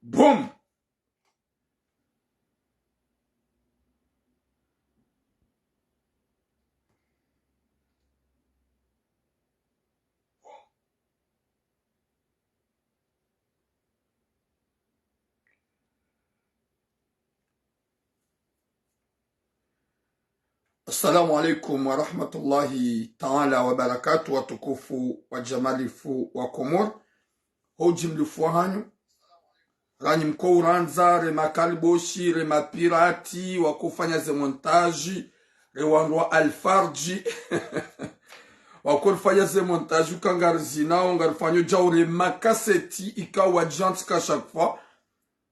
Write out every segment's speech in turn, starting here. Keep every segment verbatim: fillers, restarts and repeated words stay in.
Boum. Assalamu alaikum wa rahmatullahi ta'ala wa barakatuh, watukufu wa jamalifu wa Komor. Ho ujimlifu wa hanyu. Ranyi mko urandza, re makaliboshi, re mapirati, wakofanya ze montage, re wandru wa alfarji. Wakofanya ze montage, uka ngarizinao, ngarifanyo djau re makaseti, ikao wadjantsika chaque fois.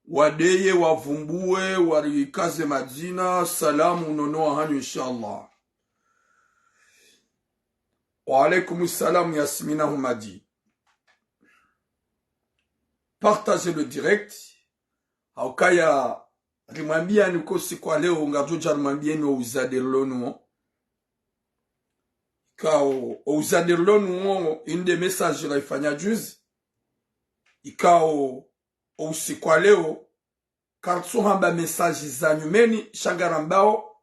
Wadeye, wavumbuwe, warikaze madzina, salamu unono wa hanyu, inshallah. Wa alaikum salam, Yasmina Humadi. Partagez le direct. Haukaya rimwambiani ko usiku wa leo, ngadjo dja rimwambieni o uzade rilo nuwo. Ikao, o uzade rilo nuwo, inde message raifanya juzi. Ikao, o usiku wa leo, karitsu hamba message za nyumeni, sha ngarambao,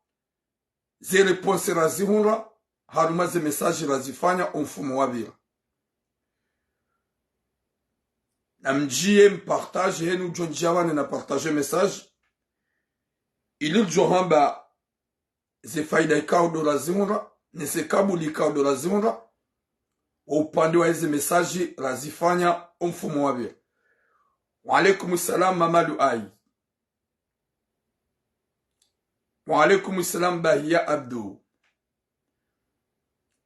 ze réponse razihundra, harumwa ze message razifanya o mfumo wapvira. Na mdjiye mpartage henu, djo ndjiya wane na partage message. Ili djo hamba ze faida ikao ndo razihundra, ne ze kabuli ikao ndo razihundra, o upande wa eze message razifanya o mfumo wapvira. Wa alaikum salam, Mama Luai. Wa alaikum salam, Bahia Abdou.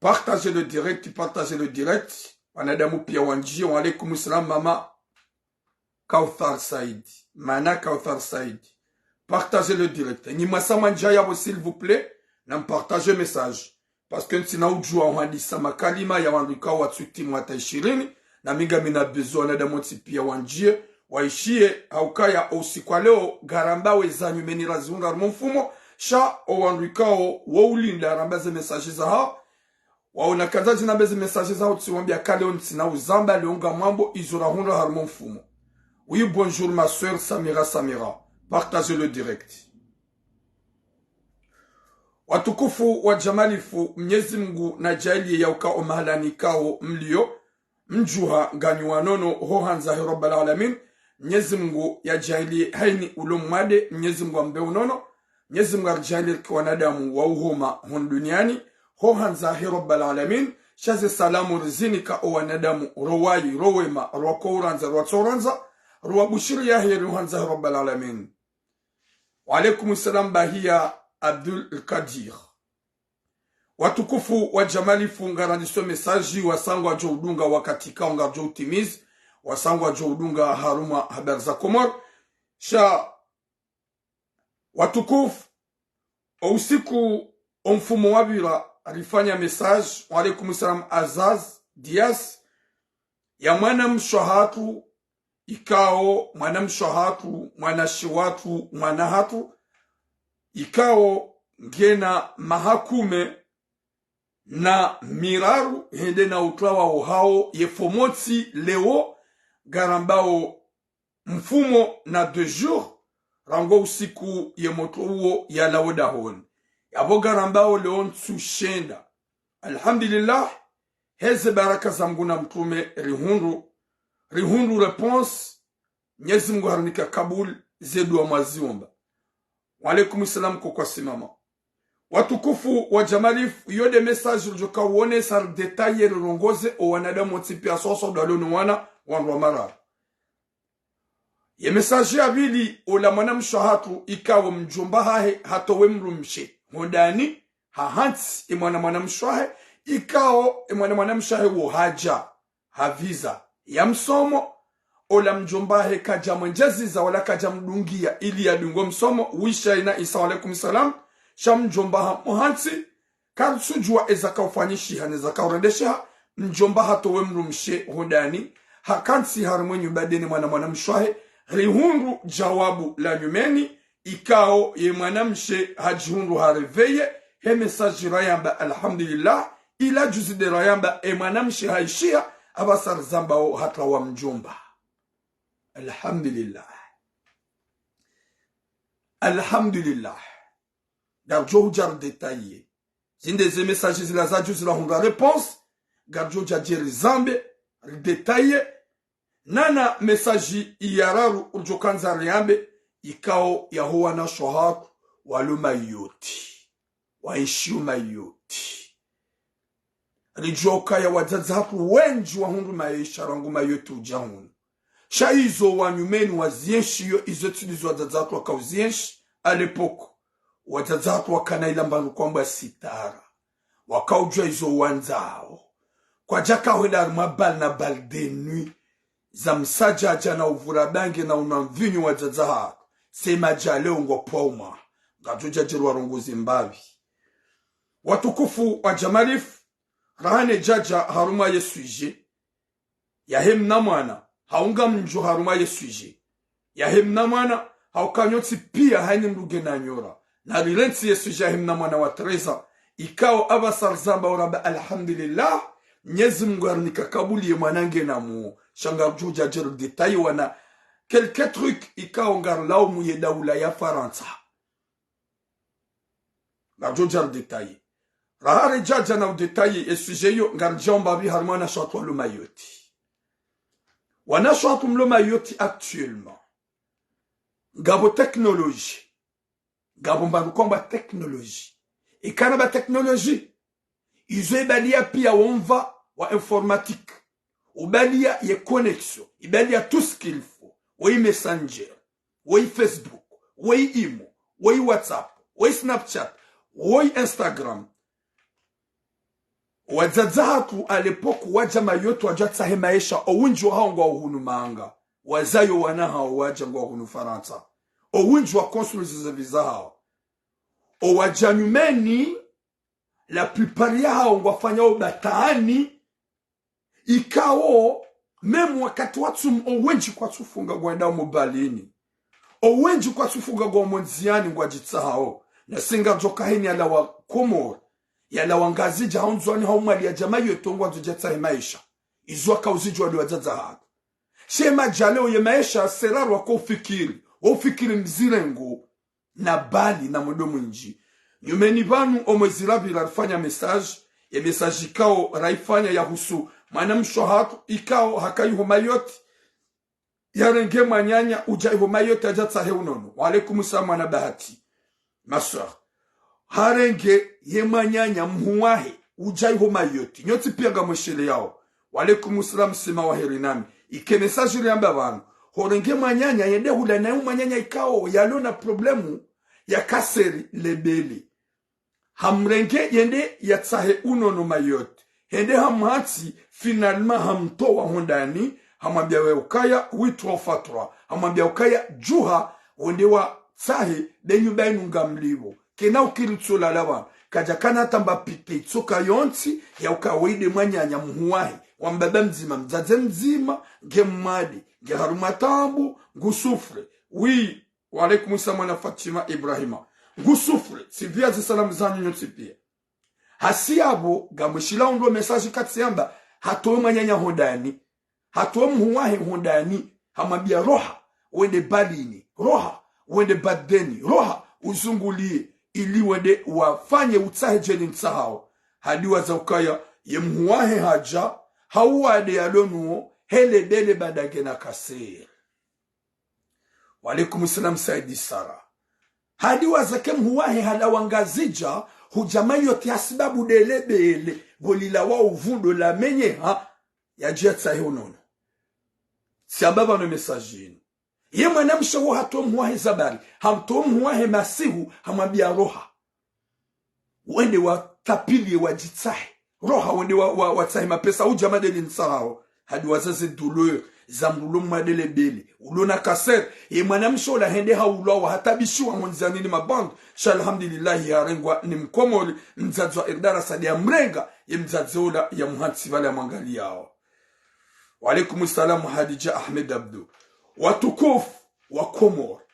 Partagez le direct, partagez le direct. Wanadamu pia wandjiye. Wa alaikum salam, Mama Kauthar Said. Mana Kauthar Said. Partagez le direct. Nyi mwasa mwandjiya yapvo, s'il vous plaît, na mpartage message. Parce que ntsina udjuwa uhadisa makalima ya wandru ikao watsu timu hata ishirini, na mi ngamina besoin wanadamu wontsi pia wandjiye, waishiye, haukaya o usiku wa leo, ngarambao eza nyumeni razihundra harumwa o mfumo, sha o wandru ikao wo ulinda ramba ze message zahao, waona kandza djina mbe ze message zahao, tsiwambia ka leo ntsina uzamba, leo ngamwambo izo rahundra harumwa o mfumo. Oui, bonjour ma sœur Samira Samira. Partagez le direct. Watukufu wa jamalifu, Mnyezi Mngu nadjaaliye yauka o mahalani ikao mliyo, mdjuha nganyi wanono ho handza he Rabbal Alamin. Mnyezi Mngu yadjaaliye haini ulo mwade, Mnyezi Mngu ambe unono. Mnyezi Mngu aridjaaliye rike wanadamu wa uhoma hunu duniani, ho handza he Rabbal Alamin. Sha ze salamu rizinika o wanadamu, ro wayi, ro wema, rwako urandza, rwatso urandza, rwabushiri ya heri ho handza he Rabbal Alamin. Wa alaikum salam, Bahia Abdul Kadir. Watukufu wa jamalifu, ngarandiso message, wasa ngwadjo udunga wakati ikao ngardjo utimizi, wasa ngwadjo udunga harumwa habari za Komor. Sha, watukufu, o usiku o mfumo wapvira rifanya message, wa alaikum salam, Azaz Dias, ya mwanamshe hatru, ikao mwanamshe hatru, mwanashe watru, mwana hatru, ikao ngena maha kume na miraru hende na utrawa wo hao ye fo motsi leo, ngarambao mfumo na deux jours, rangu o usiku ye motro uwo yalawa dahoni. Yapvo ngarambao leo ntsu shenda. Alhamdulillah, heze baraka za Mngu na mtrume rihundru, rihundru réponse, Mnyezi Mngu harinika kabul ze dua mwaziomba. Wa alaikum salam, koko wa simama. Watukufu wa jamalifu, iyo nde message ridjoka uonesa, ridétailler, rirongoze o wanadamu wontsi pia soso dwalo no wana wandru wa marara. Ye message ya pvili, ola mwanamshe hatru ikao mdjomba hahe hatowe mdrumshe hondani, hahantsi e mwana mwanamshe hahe, ikao e mwana mwanamshe hahe wo hadja ha visa ya msomo, ola mdjomba hahe kadja mwendjeziza wala kadja mdungia ili yadungo msomo, wisha ina Isa, wa alaikum salam, sha mdjomba hamuhantsi, karitsudjua eza kaufanyishiha neza kaurendesheha, mdjomba hatowe mdrumshe hondani, hakantsi harumwa e nyumba ndene mwana mwanamshe hahe, rihundru djawabu la nyumeni, ikao ye mwanamshe hadjihundru ha réveillé, he message rayamba alhamdulillah, ila juzi nde rayamba e mwanamshe haishiha, apvasa rizambao hatrawa mdjomba. Alhamdulillah. Alhamdulillah. Ngaridjo hudja ridétailler. Zinde ze message zila zadju zila hundra réponse. Ngaridjo dja djeri zambe, ridétailler. Nana message ya raru ridjo handza riambe, ikao yaho wanashe wahatru walo Mayotte. Waenshio Mayotte. Ridjuwa ukaya wadzadze hatru wendji wahundru maesha rangu Mayotte udja hunu. Sha izo wanyumeni wazienshio, izo tsi ndizo wadzadze hatru wakao uzienshi, à l'époque. Wadzadze hatru wakana ila mbandru kwambwa sitara. Wakaudjuwa izo wandzao. Kwadjaka hwenda harimwa bal na bal de nuit. Za msadjadja na uvura bange na unwa mvinyo wadzadze hatru. Sema dja leo ngwapvwa uma. Ngaridjo dja djeri warongozi mbapvi. Watukufu wa djamalifu, raha ne djadja harumwa ye sujet yahe mna mwana, hau ngamdjo harumwa ye sujet yahe mna mwana, hauka nyontsi pia haini mdru ngena nyora. Narilantsi ye sujet yahe mna mwana wa treize ans, ikao apvasa rizamba uramba alhamdulillah, Mnyezi Mungu harinika kabuli ye mwana ngena muo, sha ngaridjo dja djeri détailler wana quelques trucs ikao ngarilaumu ye daula ya Farantsa. Ngaridjo dja ridétailler. Raha ridjadja na udétailler ye sujet iyo, ngaridjo amba pvi harimwa wanashe hatru walo Mayotte. Wanashe hatru mlo Mayotte actuellement. Ngapvo technologie. Ngapvo mbandru kwambwa technologie. Ikana ba technologie. Izo ibaliya pia womva wa informatique. Ubaliya ye connexion. Ibaliya tout ce qu'il faut. Woyi Messenger. Woyi Facebook. Woyi Imo. Woyi WhatsApp. Woyi Snapchat. Woyi Instagram. Wadzadze hatru à l'époque wadja Mayotte wadja tsahe maesha, owendji wahao ngwao hunu manga. Wazayo wana hao wadja ngwao hunu Farantsa. Owendji wa construire ze visa hao. Owadja nyumeni, la plupart yahao ngwafanyao batwani, ikao, même wakati wa tsumu, owendji kwatsufunga ngwendao mo balini. Owendji kwatsufunga ngwao mo ndziani ngwadjitsahao. Na si ngaridjo kaheni yalawa Komori, yalawa Ngazidja, hau Ndzuani, hau Mwali yadja Mayotte ngwandzo dja tsahe maesha. Izo wakauzidjuwa ndo wadzadze hatru. Sha ema dja leo ye maesha seraru wako ufikiri. Wo ufikiri mzirengo na bali na mwendo mwindji. Nyumeni pvanu omwezi rapvira rifanya message, ye message ikao raifanya yahusu mwanamshe hatru ikao hakaya ho Mayotte, yarenge mwananya udja iho Mayotte adja tsahe unono. Wa alaikum salam mwana Bahati. Ma sœur. Harenge ye mwananya mhuu wahe udja iho Mayotte. Nyontsi pia ngamwesheleyao. Wa alaikum salam sima wa heri nami. Ike message riamba pvanu. Horenge mwananya yende hula naye mwananya ikao yalo na problème ya kanseri lebele. Hamrenge yende yatsahe unono Mayotte. Hende hamhatsi, finalement hamtowa hondani, hamwambia we ukaya, oui, trois fois trois. Hamwambia ukaya, djuha, wende watsahe, be nyumba inu ngamlipvo. Kena ukiri tsolala pvanu. Kadjakana hata mba pite itsoka yontsi, ya uka weyi nde mwananya mhuu wahe. Wa mbaba mdzima, mdzadze mdzima, nge mwade, nge harumwa taabu, ngu souffre. Oui, Wa alaikum salam mwana Fatima Ibrahima. Ngu souffre, tsipvia ze salamu zanyu nyontsi pia. Hasi yapvo, ngamweshilao ndo message katsamba, hatowe mwananya hondani, hatowe mhuu wahe hondani, hamwambia roha, wende balini, roha, wende badeni, roha, uzungulie, ili wende wafanye utsahe djeli ntsahao. Hadi waza ukaya, ye mhuu wahe hadja, hau wade yalo nuwo, hele dele badange na kanseri. Wa alaikum salam Saidi Sara. Hadi waza ke mhuu wahe halawa Ngazidja, hudja Mayotte hasibabu dele bele, pvo lilawa uvundo lamenyeha, yadje yatsahe unono. Tsiamba pvanu message inu. Ye mwanamshe wo hatowa mhuu wahe zabari, hamtowa mhuu wahe masihu, hamwambia roha. Wende watapiliye wadjitsahe. Roha wende wa, wa, watsahe mapesa udja madeli ntsahao. Hadi waza ze douleur, za mdru ulo mwa dele bele. Ulo na kanseri, ye mwanamshe ola hende haulwa wa hatabishiwa ho ndziani ni mabandi. Sha alhamdulillahi harengwa ni Mkomori, mdzadze wa Irdara Sadi yamrenga, ye mdzadze ola yamhantsi pvale yamwangaliyao. Wa alaikum salam Hadidja Ahmed Abdou. Watukufu wa Komori.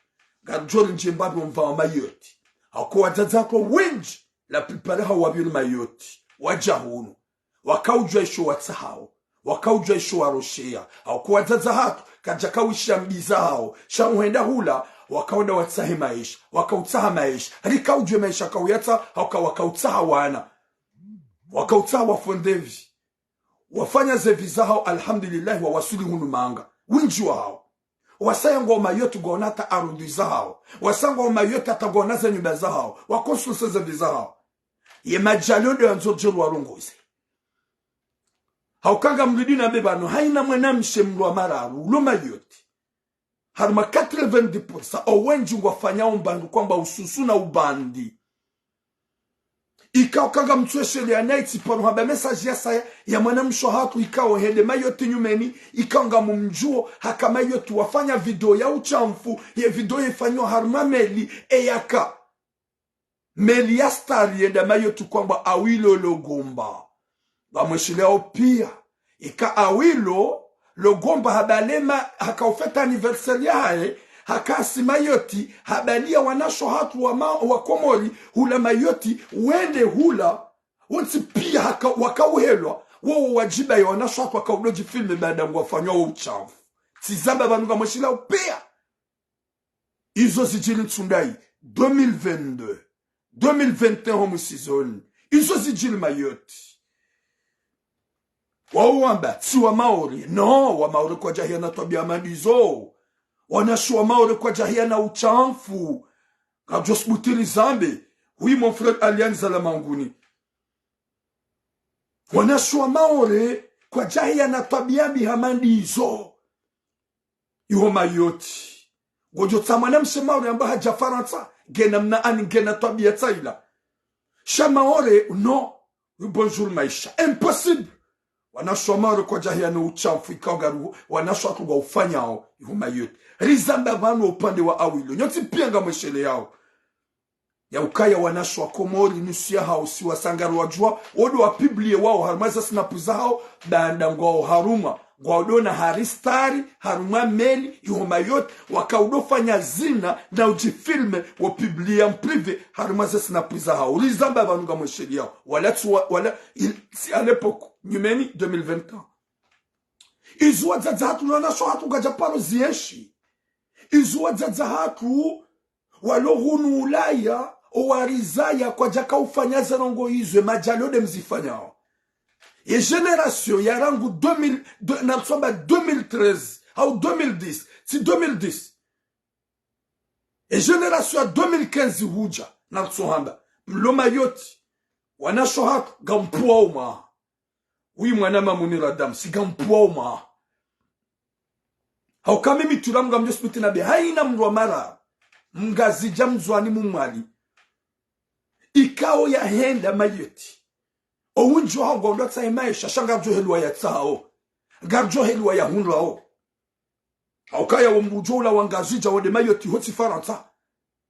Ngaridjo rindjie mbapvi omva wa Mayotte. Hauka wadzadze hatru wendji, la plupart hao wapviri Mayotte. Wadja hunu. Wakaudjuwa isho watsahao. Wakaudjuwa isho warosheya. Hauka wadzadze hatru, kadjaka wishiya mbi zahao. Sha uhenda hula, wakaoda watsahe maesha, wakautsaha maesha. Rika udjuwe maesha kauyatsaha, hauka wakautsaha wana. Wakautsaha wafondevi. Wafanya zevi zahao, alhamdulillahi, wawaswili hunu manga. Wendji wahao. Wasaya ngwao Mayotte ngwaona hata arudhi zahao. Wasaya ngwao Mayotte hata ngwaona ze nyumba zahao. Wakonsulse zevi zahao. Ye madjaliwa ndo yandzo djeli warongoze. Hauka ngamrudi nambe pvanu, haina mwanamshe mdru wa mararu, ulo Mayotte. Harumwa quatre-vingt-dix pour cent, owendji ngwafanyao mbandru kwamba ususu na ubandi. Ikao ka ngamtsuesheleya nayi tsi paro hamba message yasaya ya mwanamshe hatru ikao hende Mayotte nyumeni, ikao ngamumdjuo, haka Mayotte wafanya video ya ushamfu, ye video yefanywa harumwa meli, eyaka meli ya Star yenda Mayotte kwamba Awilo Logomba. Ngamwesheleao pia. Ika Awilo Logomba hamba lema haka ufêter anniversaire yahahe, haka si Mayotte, hamba liya wanashe hatru wa ma-, wa Komori, hula Mayotte, wende hula, wontsi pia haka, wakauhelwa, wowo wadjiba ya wanashe hatru wakaudodji filme baada ngwafanyao wo ushamfu. Tsi zamba pvanu ngamwesheleao pia. Izo zidjili ntsu ndayi, deux mille vingt-deux, deux mille vingt et un homu season. Izo zidjili Mayotte. Wao wamba, tsi wa Maore. Non, wa Maore kwadjahiya na twabiya mandizo. Wanashe wa Maore kwadjahiya na ushamfu. Ngamdjo subutu rizambe. Oui, mon frère Alian Zalamanguni. Wanashe wa Maore kwadjahiya na twabiya mbi hama ndizo. Iho Mayotte. Ngodjo tsaha mwanamshe Maore amba hadja Farantsa, ngena mna ani ngena twabiya tsaila. Sha Maore, non. Oui, bonjour maesha. Impossible. Wanashe wa Maore kwadjahiya no ushamfu ikao ngaru, wanashe hatru ngwaufanyao, iho Mayotte. Rizamba pvanu upande wa Awilo. Nyontsi pia ngamwesheleyao. Ya ukaya wanashe wa Komori nusu yahao si wasangari wadjua, wodo wapublie wao harumwa ze snap zahao, baanda ngwao harumwa, ngwao dona hari Star, harumwa meli, iho Mayotte, wakaudofanya zina na udjifilme, wopublie en privé, harumwa ze snap zahao. Rizamba pvanu ngamwesheleyao. Wala tsi wa-, wala, il, si à l'époque, nyumeni deux mille vingt et un. Izo wadzadze hatru na wanashe hatru ngwadja paro zienshi. Izo wadzadze hatru walo hunu Ulaya, owarizaya kwadjaka ufanya ze ndrongoo izo, ye madjaliwa nde mzifanyao. Ye génération ya rangu deux mille, de, na msomba deux mille treize, hau deux mille dix, tsi deux mille dix. Ye génération ya deux mille quinze hudja, na msohamba, mlo Mayotte, wanashe hatru, ngampuao mwaha. Oui, mwana Mamunira Adam, si ngampuao mwaha. Hauka mimi tula mngamdjo subutu nambe, haina mdru wa mara, Mngazidja, Mndzuani, Mmwali. Ikao yahenda Mayotte. Owendji wahao ngwao ndo watsahe maesha, sha ngaridjo helewa yatsahao. Ngaridjo helewa yahundrao. Hauka ya wo mdru udjo ula wa Ngazidja wende Mayotte hotsi Farantsa.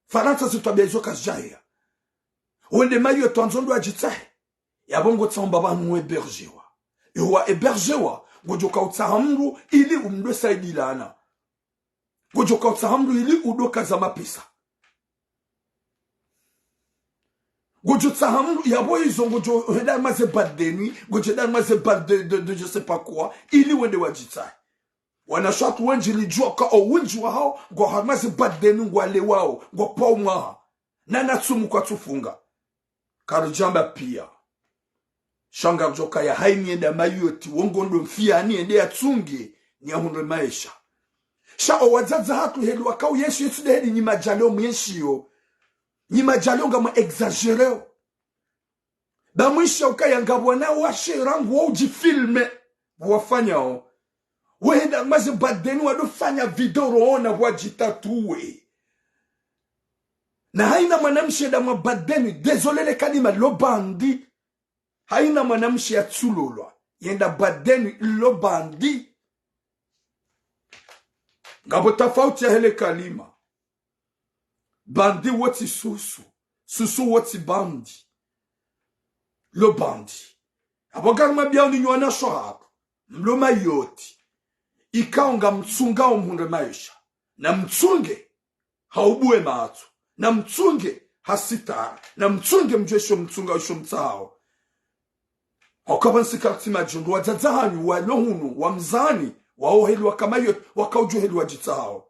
Farantsa ze twabiya izo kazidjaheya. Wende Mayotte wandzo ndo wadjitsahe. Yapvo ngotsaho mba pvanu hébergewa. Iho wa hébergewa, ngodjo kautsaha mdru ili umdo saidilana. Ngodjo kautsaha mdru ili udo kaza mapesa. Ngodjo tsaha mdru, yapvo izo ngodjo henda harumwa ze boîte de nuit, ngodjo henda harumwa ze boîte de, de, de je sais pas quoi, ili wende wadjitsahe. Wanashe hatru wendji ridjua ka owendji wahao, ngwao harumwa ze boîte de nuit ngwalewao, ngwapvao mwaha. Na natsumu kwatsufunga. Karidjamba pia. Sha ngaridjo kaya haini yenda Mayotte, wo ngondo mfia ani yende yatsunge, ni yahundre maesha. Sha owadzadze hatru heli wakao yenshi yetsu nde heli nyi madjaliwa mwenshio. Nyi madjaliwa ngamwa exagéreo. Ba mwisha ukaya ngapvo wanawashe rangu wao udjifilme, wafanyao. Wehenda harumwa ze boîte de nuit wadofanya video roona wadjitatuwe. Na haina mwanamshe henda mwa boîte de nuit, désolé le kalima, lo bandi. Haina mwanamshe yatsulolwa, yenda boîte de nuit, lo bandi. Ngapvo tafauti yahe le kalima. Bandi wotsi susu, susu wotsi bandi. Lo bandi. Apvo ngarimwambiao nyi wanashe hatru, mlo Mayotte, ikao ngamtsungao mhundre maesha. Na mtsunge ha ubuwe matso. Na mtsunge ha sitara. Na mtsunge mdjuwe isho mtsunga isho mtsahao. Hauka pvanu si kartsi madjundu, wadzadze hanyu, walo hunu, wa Mndzuani, wao heli waka Mayotte, wakaudjo heli wadjitsahao.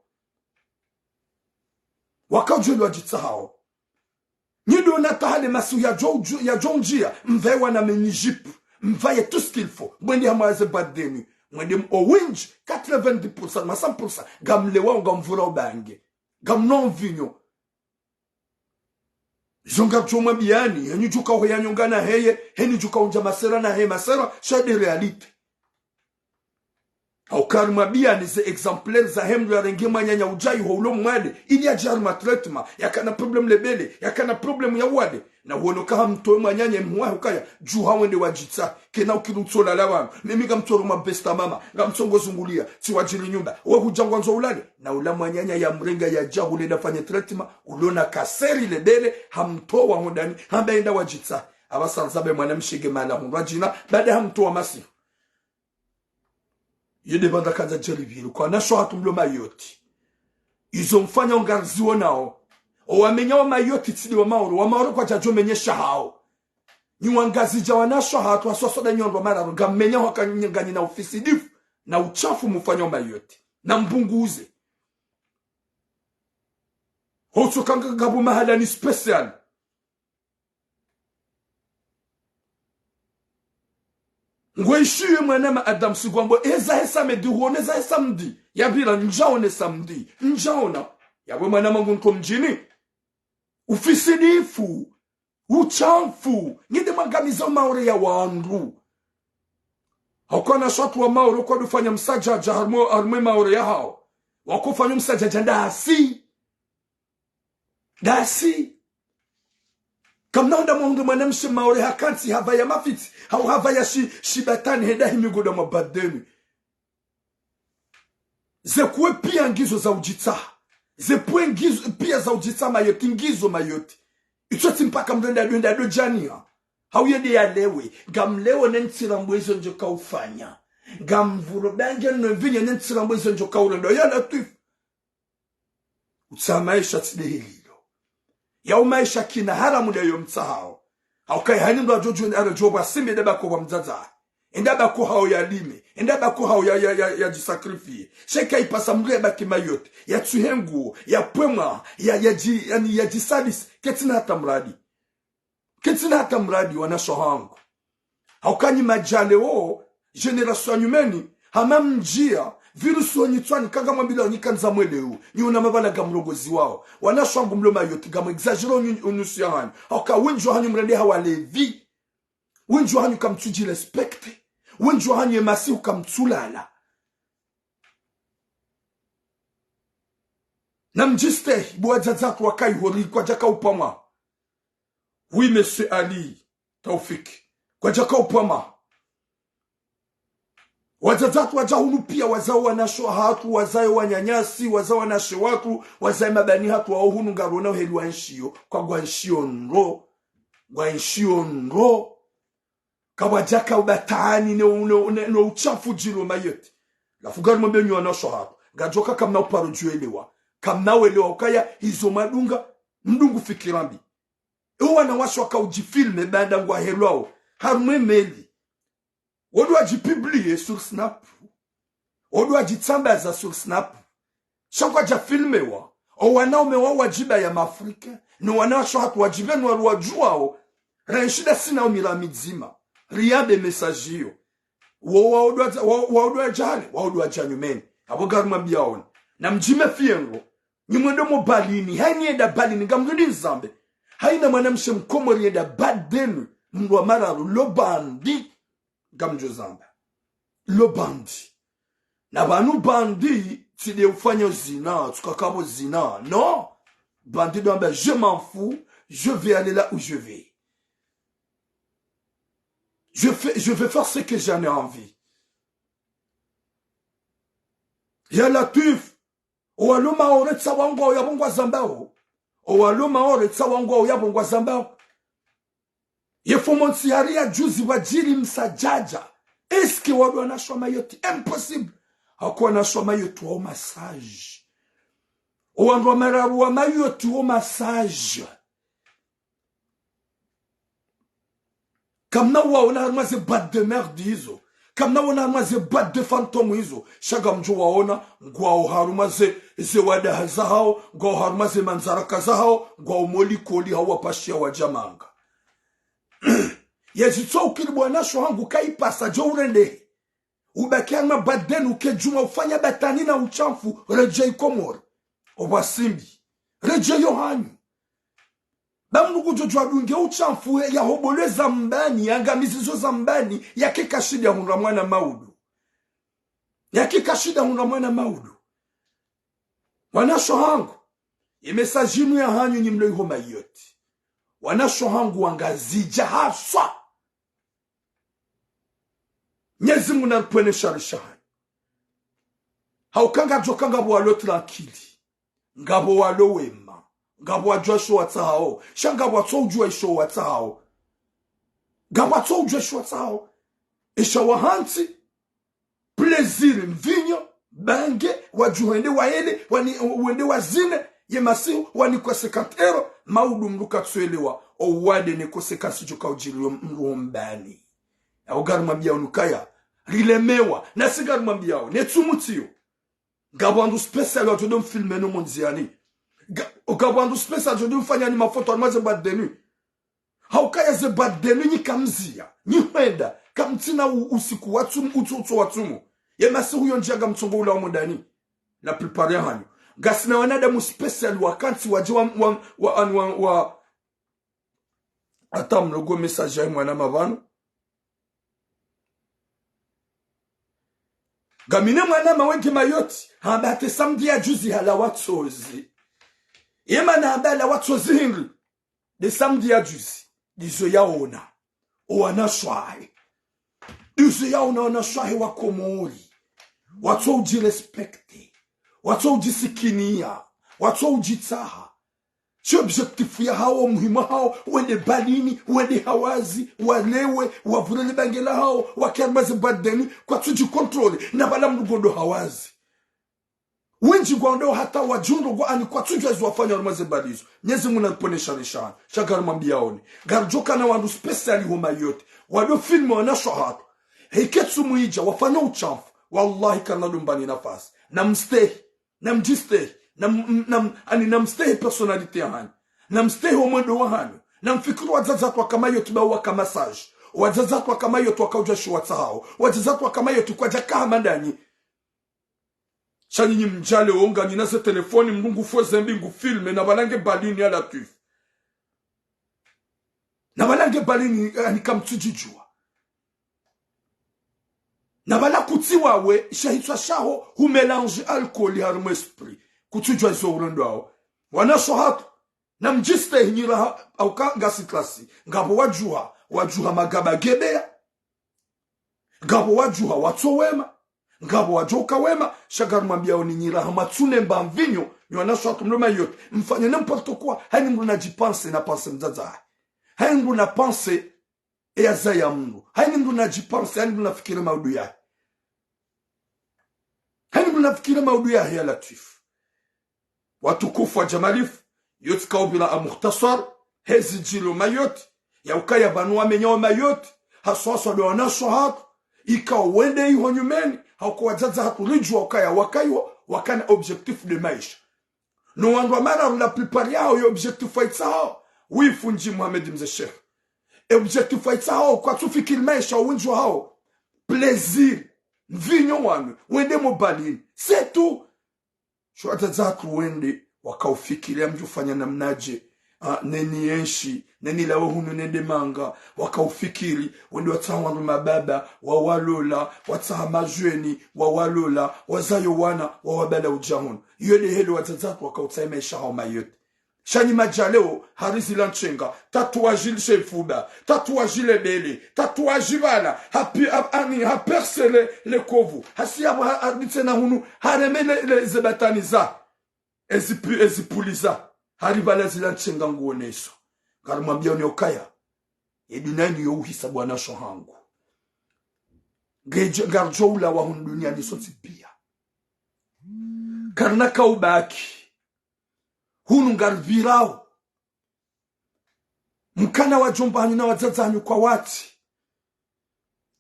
Waka udjuwa wadjitsahao. Nyi ndo na tahale masihu yadjo, yadjo ndjia, mvaye wana mini-jupe, mvaye tout ce qu'il faut. Mwende hamwaze boîte de nuit. Mwende m-, owindji, quatre-vingt-dix pour cent, ma cent pour cent, ngamlewao, ngamvurao bange. Ngamnwao mvinyo. Izo ngamdjo mwambiyani, henyu djuka uheya nyonga na heye, henyu djuka undja masera na heye masera, c'est des réalités. Hauka ri mwambiyani ze exemplaires zahe mndru yarenge mwananya udjayi ho ulo mwade, ili yadje harumwa traitement, yakana problème lebele, yakana problème ya wade. Na huono ka hamtowe mwananya mhuwa hukaya, djuha wende wadjitsahe, kena ukiri utsolala wanu, mimi ngamtsoro mwa besta mama, ngamtsongo zunguliya, tsi wadjiri nyumba, we hudja ngwandzo ulale, na ula mwananya yamrenga yadja hule nda fanye traitement, ulo na kaseri lebele, hamtowa hondani, hamba enda wadjitsahe. Apvasa nzabe mwanamshe nge mala hundrwa djina, baada hamtowa masihu. Yede banda kandza djeli pvili, kwa wanashe wahatru mlo Mayotte. Izo mfanya ungariziwo nao. Owamenyao Mayotte tsi nde wa Maore, wa Maore kwadjadjo menyesha hao. Nyi wangazidja wanashe wahatru haswa soda nyondo mararo, ngammenyao haka nyi nganyina ufisidifu, na uchafu mufanyao Mayotte. Na mbunguze. Hotsoka nga-, ngapvo mahala ni spécial. Ngwe ishiye mwana ma Adam si ngwambo, eza he samedi, huone za he samedi. Yapvira, ndjaone samedi. Ndjaona. Yapvo mwana mangu nko mdjini. Ufisidifu. Uchafu. Nyi nde mwangamiza Maore ya wandru. Hauka wanashe wahatru wa Maore, kwadufanya msadjadja harumwa, harumwa Maore yahao. Wakofanya msadjadja ndasi. Ndasi. Kamna hundra mwangu mwanamshe Maore hakantsi hapvaya mafitsi, hau hapvaya shi-, shibatani henda himigoda mwa boîte de nuit. Ze kuwe piya ngizo za udjitsaha. Ze pwe ngizo, piya za udjitsaha Mayotte, ngizo Mayotte. Itso tsi mpaka mndru enda ndo, enda ndo djaniha. Hau yende yalewe, ngamlewo ne ntsirambwe izo ndjo kaufanya. Ngamvuro bange no mvinyo ne ntsirambwe izo ndjo kaurendo. Ya Latwifu. Utsaha maesha tsi nde hililo. Yao maesha kina haramu nde yo mtsahao. Hauka hani mndru adjo djuni aradjo bwa simbe nda bako bwa mdzadza. Enda bako hao yalime. Enda bako hao ya, ya, ya, yadjisakrifie. Sha ika ipasa mndru yabaki Mayotte. Yatsuhe nguo. Yapvwe mwa. Ya, yadji-, yaani yadjisalisi. Ketsina hata muradi. Ketsina hata muradi wanashe wahangu. Hauka nyi madjale wo, génération ya nyumeni, hama mndjia, virus wo nyitswani, kanga mwambilwa nyi kandza mweleu, nyi una mabala ngamrongoziwao. Wanashe wahangu mlo Mayotte, ngamwe exagéré unyu-, unusu yahanyu. Hauka wendji wahanyu mrende ha walevi. Wendji wahanyu kamtsudji respecté. Wendji wahanyu ye masihu kamtsulala. Na mdjistehi, bo wadzadze wahatru wakayi hori kwadjaka upvamwa. Oui, monsieur Ali Taoufik. Kwadjaka upvamwa. Wadzadze wahatru wadja hunu piya, wazaya wanashe wahatru, wazaya wananyasi, wazaya wanashe wahatru, wazaya mabani hatru, wao hunu ngarona uheli wa nshiyo, kwa ngwa nshiyo ndro, ngwa nshiyo ndro. Kawadjaka ubatani ne, ne, ne, ne uchafu djilo Mayotte. Lafu ngari mwambe nyi wanashe wahatru. Ngadjoka kamna uparo djuelewa. Kamna welewa ukaya izo mwadunga, mdungu fikira mbi. Ewo wanawashe waka udjifilme baanda ngwahelwao harumwa emeli. Wo ndo wadjipublié sur Snap. Wo ndo wadjitsambaza sur Snap. Sha kwadjafilmewa. Owanaume wao wadjibaya ma Africains. No wanawashe wahatru wadjibaya no wandru wadjuwao. Raenshi ndasi nao mira midzima. Riyabe message iyo. Wo wao ndo wadja-, wao, wao ndo wadja hale, wao ndo wadja nyumeni. Apvo ngari mwambiyaoni. Na mdjiméfié ndro. Nyi mwendo mo balini, hayini yenda balini, ngamdjo ndi nizambe. Hayina mwanamshe mkomori yenda boîte de nuit, mndru wa mararu, lo bandi, ngamdjo zamba. Lo bandi. Na pvanu bandi, tsi nde ufanya zina, tsi kakapvo zina. Non. Bandi ndo amba, je m'en fous, je vais aller là où je vais. Je fais, je vais faire ce que j'en ai envie. Ya Latwif, owalo Maore tsawa ngwao yapvo ngwazambao. Owalo Maore tsawa ngwao yapvo ngwazambao. Ye fomontsi hari ya juzi wadjiri msadjadja. Est-ce que wandru wanashe wa Mayotte? Impossible. Hauka wanashe wa Mayotte wao masages. Owandru wa mararu wa Mayotte wao masages. Kamna waona harumwa ze boîtes de merde izo. Kamna wona harumwa ze boîte de fantôme izo. Sha ngamdjo waona, ngwao harumwa ze, ze wadaha zahao, ngwao harumwa ze manzaraka zahao, ngwao mo likoli hao wapashia wadja manga. Yezi tso ukiri bo wanasho hangu kayipasa djo urendehe. Ubaki harumwa boîte de nuit uke djuma ufanya batwini na ushamfu, redjei Komori. Obwasimbi. Redjei yo hanyu. Ba mndru kudjo djuwa dunge ushamfu, yahobolwe zambani, yangamizizo zambani, yake kashida hundra mwana maudu. Yake kashida hundra mwana maudu. Wanasho hangu, ye message inu ya hanyu nyi mlo iho Mayotte. Wanasho hangu wa Ngazidja haswa. Mnyezi Mungu naripvwene shari sha hanyu. Hauka ngadjo ka ngapvo walo tranquille. Ngapvo walo wema. Ngapvo wadjuwa isho watsahao. Sha ngapvo watso udjuwa isho watsahao. Ngapvo watso udjuwa isho watsahao. Esha wahantsi, plaisir, mvinyo, bange, wadjuha wende wayele, wani, wende wazine, ye masihu, wanikwe cinquante euros, maudu mndru katsuelewa, owade ne conséquence djo kaudjiri yo mndru ho mbani. Yao ngarimwambiyao nyi ukaya, rilemewa, nasi ngarimwambiyao, ne tsumu tsiyo. Ngapvo wandru spécial wadjo do mfilme no mondziani. Nga-, ngapvo wandru spécial wadjo do mfanyani mafoto harumwa ze boîte de nuit. Haukaya ze boîte de nuit nyi kamziya, nyi hwenda, kamtsina u-, usiku wa tsumu, utso, utso wa tsumu. Ye masihu yo ndjia ngamtsongo ula wa modani. La plupart ya hanyu. Ngasina wanadamu spécial wakantsi wadje wa, wa, wa, ani wa, wa. Hata mlogo message ya mwanama pvanu. Ngamina mwanama wendji Mayotte, hamba hata samedi ya juzi halawa tsozi. Ye mana hamba halawa tsozi hindri. Nde samedi ya juzi, ndizo yaona, owanasho wahe. Ndizo yaona owanasho wahe wa Komori. Watso udjirespecte. Watso udjisikiniya. Watso udjitsaha. Sho objectif yahao, muhimu wahao, wende balini, wende hawazi, walewe, wavure le bange lahao, wake harumwa ze boîte de nuit, kwatsudjicontrôler, na pvala mndru ngondo hawazi. Wendji ngwandao hata wadjundro ngwa ani kwatsudjuwa izo wafanya harumwa ze bali izo. Mnyezi Mungu naripvwene shari sha hanyu. Sha ngarimwambiyao nyi. Ngaridjo kana wandru spécial ho Mayotte. Wado filme wanasho hatru. Heke tsumu idja, wafanya ushamfu. Wallahi karina do mbani nafasi. Namstehi. Namdjistehi. Nam-, nam-, ani namstehi personnalité ya hanyu. Namstehi omwendo wa hanyu. Namfikiri wadzadze hatru waka Mayotte ba waka massage. Wadzadze hatru waka Mayotte waka udjuwa isho watsahao. Wadzadze hatru waka Mayotte kwadjaka hama ndanyi. Sha nyinyi mdjale onganyina ze telefoni mndru ngufwe zembi ngufilme na pvala nge balini ya Latwifu. Na pvala nge balini ani kamtsudjidjuwa. Na pvala kutsi wawe sha hitswa shaho humélange alcool harumwa esprit. Kutsudjuwa izo urendwao. Wanasho hatru. Namdjistehi nyi raha, hauka ngasi klasi. Ngapvo wadjuha, wadjuha magaba gebeya. Ngapvo wadjuha watso wema. Ngapvo wadjoka wema, sha ngarimwambiyao nyi nyi raha mwatsunemba mvinyo, nyi wanasho hatru mlo Mayotte, mfanye n'importe quoi, hayini mndru nadjipanse na panse mdzadze wahe. Hayini mndru napanse eyaza ya mndru. Hayini mndru nadjipanse, hayini mndru nafikiri maudu yahe. Hayini mndru nafikiri maudu yahe ya Latwifu. Watukufu wa djamalifu, yo tsika upvira ha mukhtasar, hezi djiri ho Mayotte, ya ukaya pvanu wamenyao Mayotte, haswa haswa ndo wanasho hatru, ikao wende iho nyumeni, hauka wadzadze hatru ridjuwa ukaya waka iho, wakana objectif de maisha. No wandru wa mararu la plupart yahao yo objectif waitsahao, wifu ndji Mohamed Mze Sheikh. E objectif waitsahao, kwatsufikiri maisha wendji wahao, plaisir, mvinyo wanwe, wende mo balini, c'est tout. Sho wadzadze hatru wende, wakaufikiri, amdjufanya namnadje, ah, neni yenshi, neni lawe hunu nende manga, wakaufikiri, wende watsaha wandru mababa, wawalola, watsaha majweni, wawalola, wazayo wana, wawabala udja hunu. Iyo nde heli wadzadze hatru wakautsaha maisha hao Mayotte. Sha nyi madjaleo, hari zila ntsenga, tatouage lishe ifuba, tatouage lebele, tatouage pvala, ha pi-, ha, ani, ha perce le, le kovu, hasi yapvo ha, ha ditse na hunu, hareme le, le, ze batwini za, ezi pu-, ezi puli za, hari pvala zila ntsenga nguoneso. Ngarimwambiyao nyi ukaya, e dunia inu yo uhisa bo wanasho hangu. Ngedjo, ngaridjo ulawa hunu duniani sontsi piya. Karina kaubaki. Hunu ngaripvirao. Mkana wadjomba hanyu na wadzadze hanyu kwawatsi.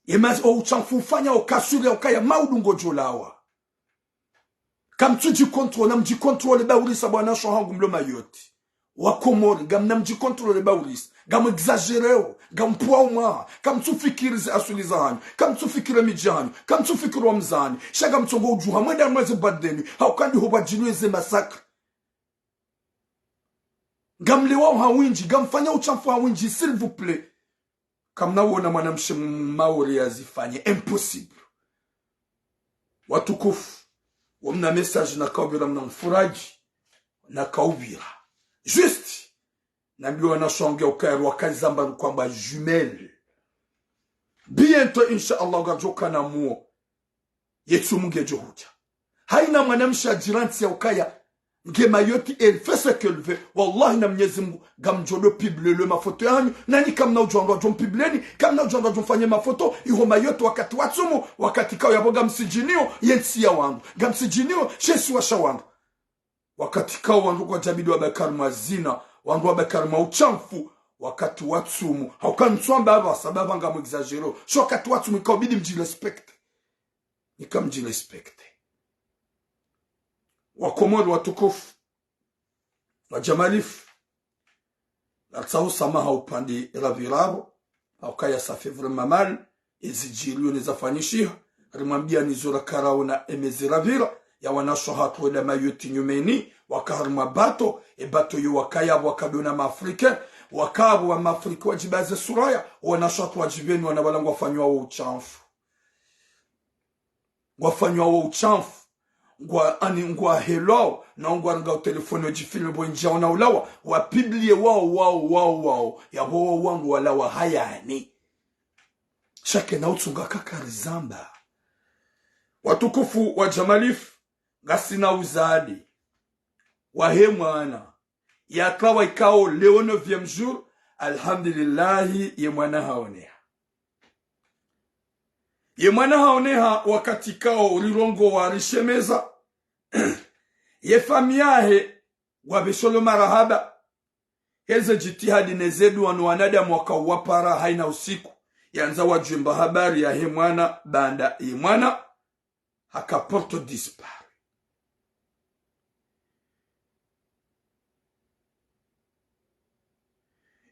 Ye mazi o utshafu ufanya o kasuri ya ukaya maudu ngodjolawa. Kamtsudjikontrole, namdjikontrole baurisa bo wanashe wahangu mlo Mayotte. Wakomori, ngamnamdjikontrole baurisa. Ngamexagéreo, ngampvua umwaha, kamtsufikiri ze aswili zahanyu, kamtsufikiri midji yahanyu, kamtsufikiri wamzani, sha ngamtsongo udjuha mwenda mwaze badeni, hauka ndiho pvadjilwe ze massacre. Ngamlewao ha windji, ngamfanya utshafu ha windji, s'il vous plaît. Kamna wona mwanamshe Maore yazifanye, impossible. Watukufu, wamna message nakaupvira, mna mfuraji nakaupvira. Juste, nambiwa na shonge ukaya rwakazamba kwamba jumelle. Bientôt, insha Allah, ngadjoka na muo. Yetsumu ngedjo hudja. Haina mwanamshe adjirantsi ya ukaya nge Mayotte, elle fait ce qu'elle veut. Wallahi na Mnyezi Mungu, ngamdjo do publier le mafoto yahanyu, nanyi kamna udjo wandru wadjo mpublieni, kamna udjo wandru wadjo mfanye mafoto, iho Mayotte wakati watsumu, wakati kao yapvo ngamsidjiniyo, yentsi ya wandru. Ngamsidjiniyo, she isiwa sha wandru. Wakati kao wandru kwadjabidi wabakari mwa zina, wandru wabakari mwa utshafu, wakati watsumu. Hauka ntswamba apvasa, apva ngamexagéreo. Sho wakati watsumu, ikao bidi mdjirespecte. Nika mdjirespecte. Wakomori watukufu, wajamalifu, natsaho samaha upande rapvirapvo, haukaya ça fait vraiment mal, ezidjiriyo nezafanyishiha, rimwambiani zo rakaraona emezi rapvira, ya wanashe wahatru wenda Mayotte nyumeni, waka harimwa bato, ebato yo wakaya pvo wakadona ma Africain, waka pvo wa ma Africain wadjibaze suraya, wanashe wahatru wadjipveni wana pvala ngwafanywao utshafu. Ngwafanywao utshafu. Ngwa, ani, ngwahelwao, na ngwarenga utelefoni wadjifilme pvo ndjia wana ulawa, wapublie wao, wao, wao, wao, yapvo wao wangu walawa hayani. Sha kena utsunga kakarizamba. Watukufu wajamalifu, ngasina uzade wahe mwana. Yatrawa ikao leo neuvième jour, alhamdulillahi, ye mwana haoneha. Ye mwana haoneha wakati kao rirongoa rishemeza. Ye famiyi yahe ngwapvesholo marahaba. Heze djitihadi neze dua no wanadamu wakao wapara haina usiku. Yandza wadjwemba habari yahe mwana baanda ye mwana haka porté disparu.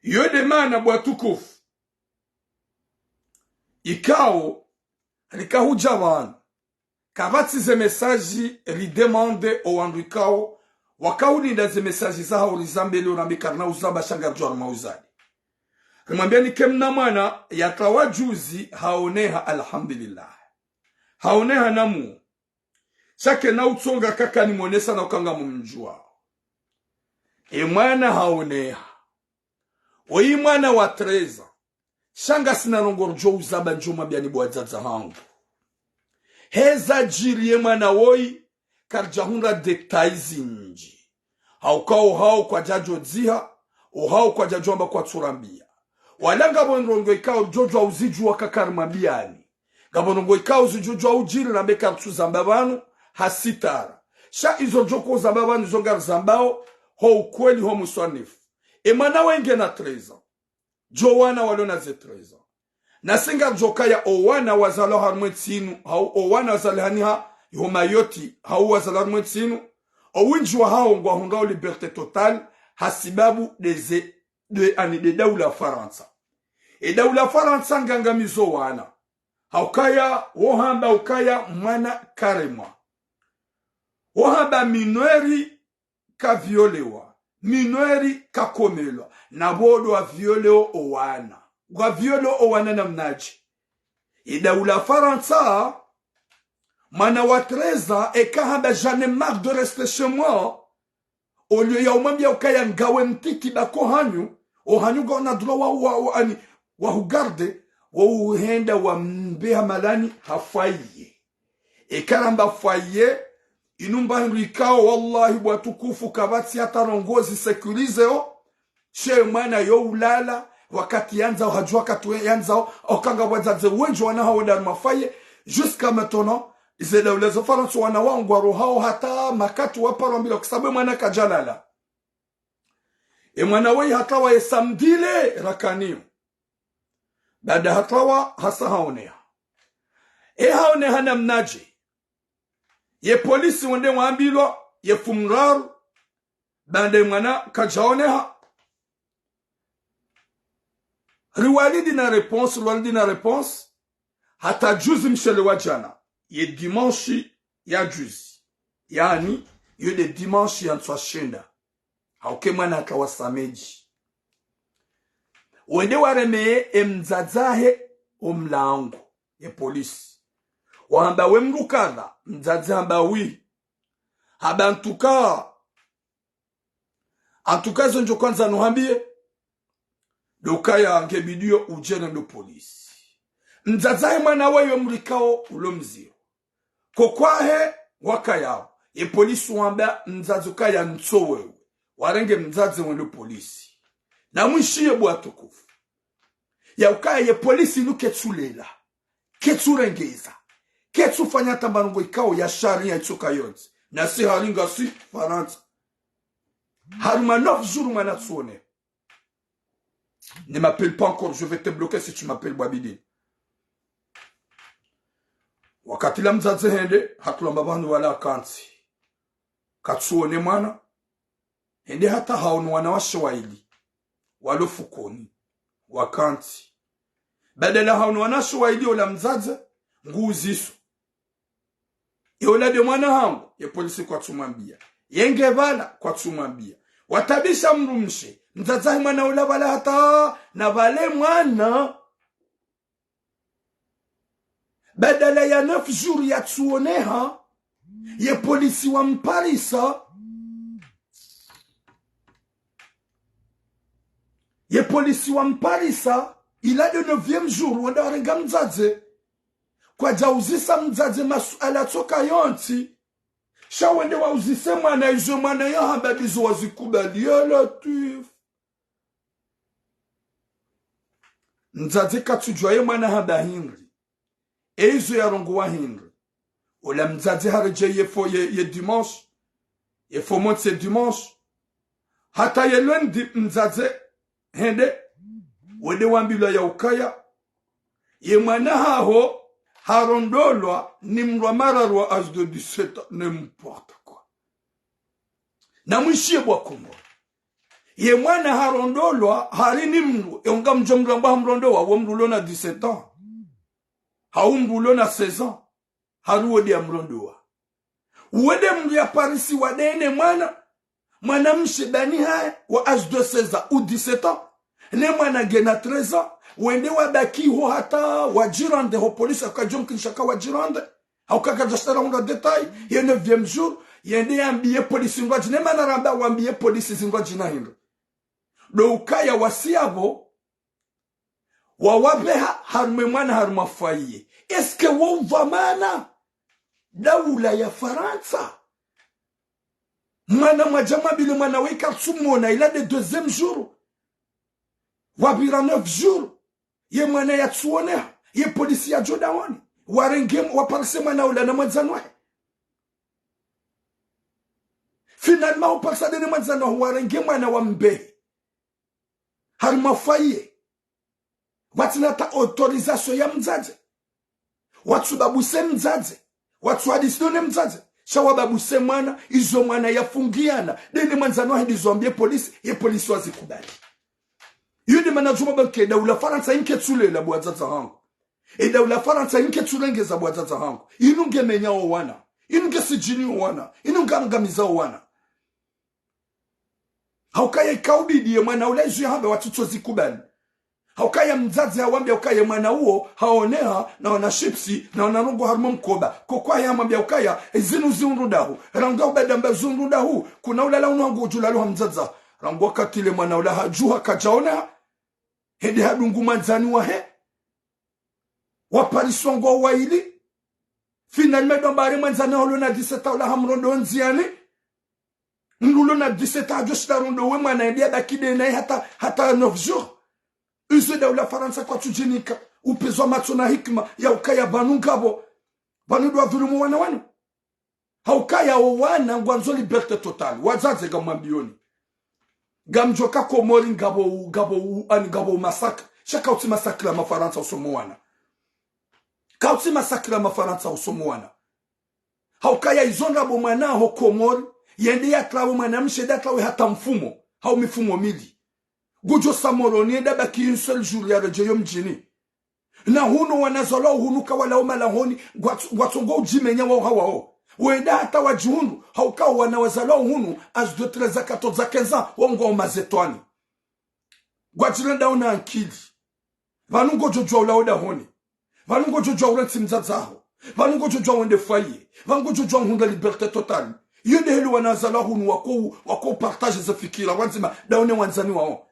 Iyo nde maana bo watukufu, ikao rikahudja pvanu, kapvatsi ze message ridemande o wandru ikao wakaulinda ze message zahao rizambe leo rambe karina uzamba sha ngaridjo harumwa uzade. Rimwambiani ke mna mwana yatrawa juzi haoneha, alhamdulillah. Haoneha namu. Sha kena utsonga kakanimonesa na uka ngamumdjuao. E mwana haoneha. Oyi mwana wa treize ans. Sha ngasina ndrongoo ridjo uzamba ndjo mwambiani bo wadzadze hangu. Heza djiri ye mwana woyi, karidja hundra détails zindji. Hauka ohao kwadjadjo dziha, ohao kwadjadjo amba kwatsurambia. Wala ngapvo ndrongoo ikao ridjo djuwa uzidjuwa kakarimwambiani. Ngapvo ndrongoo ikao zidjo djuwa udjiri rambe karitsuzamba pvanu, ha sitara. Sha izo ridjo ko uzamba pvanu izo ngarizambao, ho ukweli ho muswanifu. E mwana woyi ngena treize ans. Djo wana walo na ze treize ans. Nasi ngaridjo kaya o wana wazalwa harumwa entsi inu, hau o wana wazalwa haniha, iho Mayotte, hau wazalwa harumwa entsi inu, owindji wahao ngwahundrao liberté totale, hasibabu deze, de, ani de daula Farantsa. E daula Farantsa ngangamizo wana. Haukaya, wohamba ukaya mwana karemwa. Wohamba minweri kaviolewa, minweri kakomelwa, na pvo ndo wavioleo owana. Ngwavioleo owana namnadje? Idaula Farantsa, mwana wa treize ans, eka hamba j'en ai marre de rester chez moi, olio ya umwambia ukaya ngawe mtiti bako hanyu, ohanyu ngwaona droit wa, wa, wa, ani, wahugarde, wo uhenda wambeha malani ha foyer. Eka ramba foyer, inu mba hindru ikao, wallahi, bo watukufu, kapvatsi hata ndrongoo zi sécurisé o. She mwana yo ulala, wakati yandzao, hadjuwa wakati we-, yandzao, oka ngapvo wadzadze wendji wana hao ndani ma foyer. Jusqu'à maintenant, ize daula zo Farantsa wana wao ngwarohao hata makati waparo mbila kwa sababu mwana kadjalala. E mwana woyi hatrawa ye samedi le rakaniyo. Baada hatrawa hasa haoneha. E haoneha namnadje? Ye polisi wende wambilwa ye mfumoraru, baanda ye mwana kadjaoneha. Riwalidi na réponse, riwalidi na réponse, hata juzi mshele wa djana, ye dimanche ya juzi. Yaani, yo nde dimanche ya ntswa shenda. Hauka ye mwana haka wa samedi. Wende waremeye e mdzadze wahe o mlango, ye polisi. Wahamba we mdru kadha, mdzadze hamba oui. Hamba en tout cas, en tout cas, zo ndjo kwandza nuhambiye, ndo ukaya nge bidiyo udje rende o polisi. Mdzadze wahe mwana wewe mlikao ulo mziro. Ko kwahe wakayao. Ye polisi wamba mdzadze ukaya ntso wewe. Warenge mdzadze wende o polisi. Namwishiye bo watukufu. Ya ukaya ye polisi inu ketsulela. Ketsurengeza. Ketsufanya tamba ndrongo ikao ya sharia itsoka yontsi. Nasi hari ngasi Farantsa. Harumwa neuf jours mwana tsuone. Ne m'appelle pas encore, je vais te bloquer si tu m'appelles Bwabidini. Wakati la mdzadze hende, hatulamba pvanu wala kantsi. Katsuone mwana. Hende hata haono wanawashe waili. Walo fukoni. Wakantsi. Badala haono wanawashe waili ola mdzadze, nguuziso. Ye ola nde mwana hangu, ye polisi kwatsumwambia. Ye nge pvala, kwatsumwambia. Watabisha mdrumshe, mdzadze wahe mwana ola pvala hata, na pvale mwana. Badala ya neuf jours yatsuoneha, ye polisi wamparisa. Ye polisi wamparisa, ila nde neuvième jour, wende warenga mdzadze. Kwadjauzisa mdzadze masuala tsoka yontsi. Sha wende wauzise mwana izo mwana yahamba ndizo wazikubali. Ya Latwif. Mdzadze katsudjuwa ye mwana hamba hindri. E izo yarongowa hindri. Ola mdzadze haredjei ye fo ye, ye dimanche. Ye fo montsi ye dimanche. Hata ye lundi mdzadze hende. Wende wambilwa ya ukaya. Ye mwana haho harondolwa ni mdru wa mararu wa âge de dix-sept ans. N'importe quoi. Namwishiye bo Wakomori. Ye mwana harondolwa, hari ni mdru, e unga mdjo mdru amba hamrondowa, wo mdru ulo na dix-sept ans. Hau mdru ulo na seize ans. Hari wo nde yamrondowa. Wo nde mdru yaparisiwa nde ne mwana, mwanamshe ndani hahe, wa âge de seize ans ou dix-sept ans. Ne mwana ngena treize ans, wende wabaki ho hata wadjirande ho polisi, akadjomkinisha ka wadjirande. Hauka kadjashtara hundra détail, ye neuvième jour, yende yambiye polisi ndrwadji, ne mana ramba wambiye polisi zindrwadji na hindru. Ndo ukaya wasi yapvo, wawapveha harumwa mwana harumwa foyer. Est-ce que wo upva mana? Daula ya Farantsa. Mwana mwadja mwambile mwana we katsumona, ila nde deuxième jour. Wapvira neuf jours. Ye mwana yatsuoneha, ye polisi yadjo daoni. Warenge, waparise mwana ola na mwandzani wahe. Finalement, waparisa nde ne mwandzani wahe, warenge mwana wambehe. Harumwa foyer. Watsina hata autorisation ya mdzadze. Watsubabuse mdzadze. Watsuhadisi ndo ne mdzadze. Sha wababuse mwana, izo mwana yafungiana. Nde ne mwandzani wahe ndizo wambiye polisi, ye polisi wazikubali. Yo nde mana djuma banke daula Farantsa inke tsulela bo wadzadze hangu. E daula Farantsa inke tsurengeza bo wadzadze hangu. Inu nge menya o wana. Inu nge sidjini o wana. Inu nge angamiza o wana. Haukaya ikaubidi ye mwana ula izo yahamba watsutso zikubali. Haukaya mdzadze hawambia ukaya ye mwana uwo, haoneha, na wana chipsi, na wana ndrongo harumwa mkoba. Ko kwahe hamwambia ukaya, zinu ziundru dahu. Rangu ubadamba ziundru dahu, kuna ulala unu hangu udjulalo ha mdzadze. Rangu wakati le mwana ula hadjuha kadjaoneha. Hende hadungu mwandzani wahe. Wapariswa ngwao waili. Finalement, ndo mbare mwandzani wahe ulo na dix-sept ans ula hamrondo ndziani. Mdru ulo na dix-sept ans hadjo shinda rondo we mwana yende yabaki nde naye hata, hata neuf jours. Izo daula Farantsa kwatsudjinika. Upvezwa matso na hikima ya ukaya pvanu ngapvo. Pvanu ndo wadhulumu wana wanu. Haukaya o wana ngwandzo liberté totale. Wadzadze ngamwambioni. Ngamdjoka Komori ngapvo u-, ngapvo u-, ani ngapvo umasaka. Sha kautsi masakila Mafarantsa usomo wana. Kautsi masakira mafarantsa usomo wana. Haukaya izo ndrabo mwana ho Komori, yende yatrawe mwanamshe, yende yatrawe hata mfumo, hau mifumo mili. Ngudjo sa Moroni, yende yabaki un seul jour yaredjeyi yo mdjini. Na hunu wanazalwa hunu kawalao malahoni, ngwats-, ngwatsongo udjimenya wao hawao. Wende hata wadjihundru, hauka wana wazalwa hunu, âge de treize à quatorze à quinze ans, wao ngwao mazetwani. Ngwadjirendao na ankili. Pvanu ngodjo djuwa ulawa dahoni. Pvanu ngodjo djuwa urantsi mdzadze waho. Pvanu ngodjo djuwa wende foyer. Pvanu ngodjo djuwa uhundre liberté totale. Iyo nde heli wanazalwa hunu wako, wako partager ze fikira pvwadzima, daho ne wandzani wao.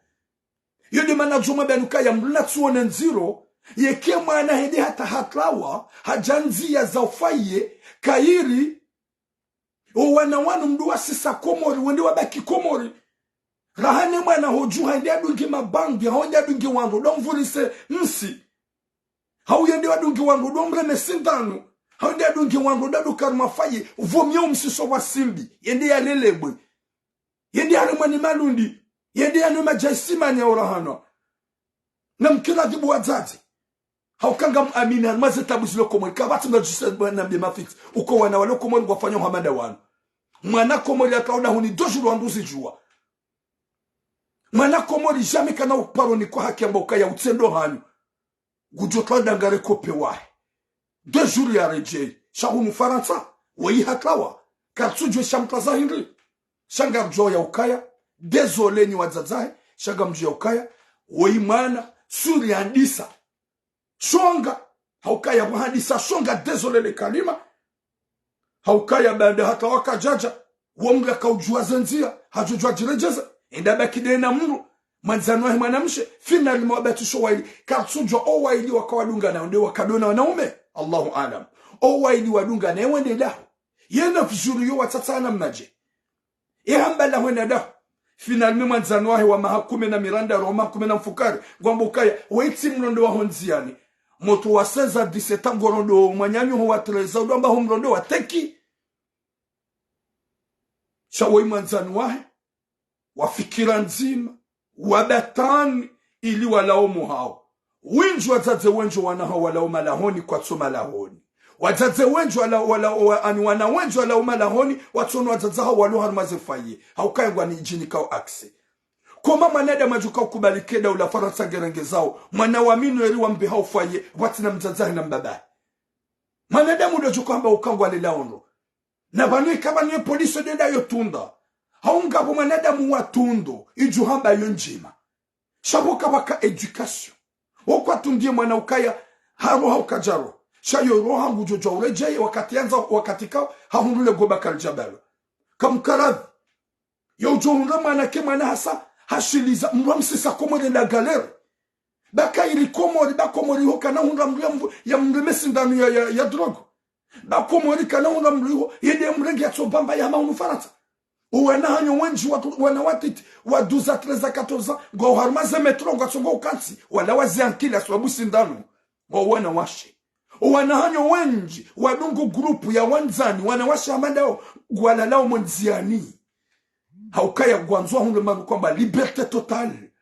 Iyo nde mana djumwa pvanu kaya mdru natsuone ndziro, yeke mwana hende hata hatrawa, hadja ndziya za foyer, kayiri, o wana wanu mdru wasisa Komori, wende wabaki Komori. Raha ne mwana hodju, hende yadunge mabandi, hau yende yadunge wandru, ndo mvurise ntsi. Hau yende yadunge wandru, ndo mreme sindanu. Hau yende yadunge wandru, ndo dukari mafaye, pvo miya umsiso wa simbi, yende yalelebwe. Yende yaremwa ni malundi, yende yanwe madjaisimani ya urahanwa. Na mkira dhibu wadzadze. Hauka ngamwamini harumwa ze tabu zilo Komori, kapvatsi mdru adjuse bwana mbe mafix. Uko wana walo Komori ngwafanyao hama nda wanu. Mwana Komori yatrawa dahoni deux jours wandru zidjuwa. Mwana Komori jamais kana uparo nikwa haki amba ukaya utsendo hanyu. Ngudjo trawa dangare kope wahe. Deux jours yaredjeyi. Sha hunu Farantsa, woyi hatrawa. Kartsudjuwa sha mtraza hindri. Sha ngamdjuwao ya ukaya. Désolé nyi wadzadze wahe. Sha ngamdjuwao ya ukaya. Woyi mwana, suri handisa shonga. Haukaya pvwa handisa shonga, désolé le kalima. Haukaya baanda hata wakadjadja, wo mdru yakaudjuwa ze ndziya, hadjodjuwa djiredjeze, yende yabaki daye na mdru, mwandzani wahe mwanamshe, finalement wabatisho wayili, kartsudjuwa o wayili wakawadungana, nde wakadona wanaume, Allahu aalam. O wayili wadungana, ye wende daho. Yena fujuru yo watsatsana mnaje. Ye hamba laho yende daho. Finalement mwandzani wahe wa maha kume na mirandaru, wa maha kume na mfukare, ngwambo ukaya, wetsi mrondo waho ndziyani. Motro wa seize à dix-sept ans ngorondo mwananyaho wa treize ans, udo amba ho mrondo wa teki. Sha woyi mwandzani wahe, wa fikira ndzima, wa batwini, ili walao mwana hawo. Wendji wadzadze wendji wana hawo walao malahoni, kwatso malahoni. Wadzadze wendji wala, wala, wa, ani wana wendji walao malahoni, watsono wadzadze hawo walo harumwa ze foyer. Haukaya ngwani djini kao accès. Koma mwanadamu adjuka ukubali ke daula Farantsa ngerengezao mwana wa mineur wambe hau foyer, pvwatsina mdzadze wahe na mbaba wahe. Mwanadamu ndo djuka hamba uka ngwalelao ndro. Na pvanu ika pvanu ye polisi yende yayo tunda. Hau ngapvo mwanadamu wa tundo, idjo hamba yo ndjema. Sha pvo kapvaka éducation. Wo kwatundiye mwana ukaya, haroha ukadjaroha. Sha yo roha ngudjo djuwa uredjeyi, wakati yandza, wakati kao, hahundru le goba kalidjabalo. Kamkaradhi. Yo udjo hundra mwana ke mwana hasa, hashiliza, mdru amsisa Komori yende galère. Ba kayiri Komori, ba Komori ho kana hundra mdru ya mvu-, ya mreme sindanu ya, ya, ya drogue. Ba Komori kana hundra mdru ho, yende mrenge yatso bamba ya hama hunu Farantsa. O wana hanyu wendji watu, wana watiti, wa douze à treize à quatorze ans, ngwao harumwa ze métro, ngwatsongo ukantsi, wala wazi ankili ha sababu sindanu. Ngwao wanawashe. O wana hanyu wendji, wadungu groupe ya wandzani, wanawashe hama ndawo, ngwalalao mo ndziyani. Haukaya ngwandzo wahundre manu kwamba liberté totale.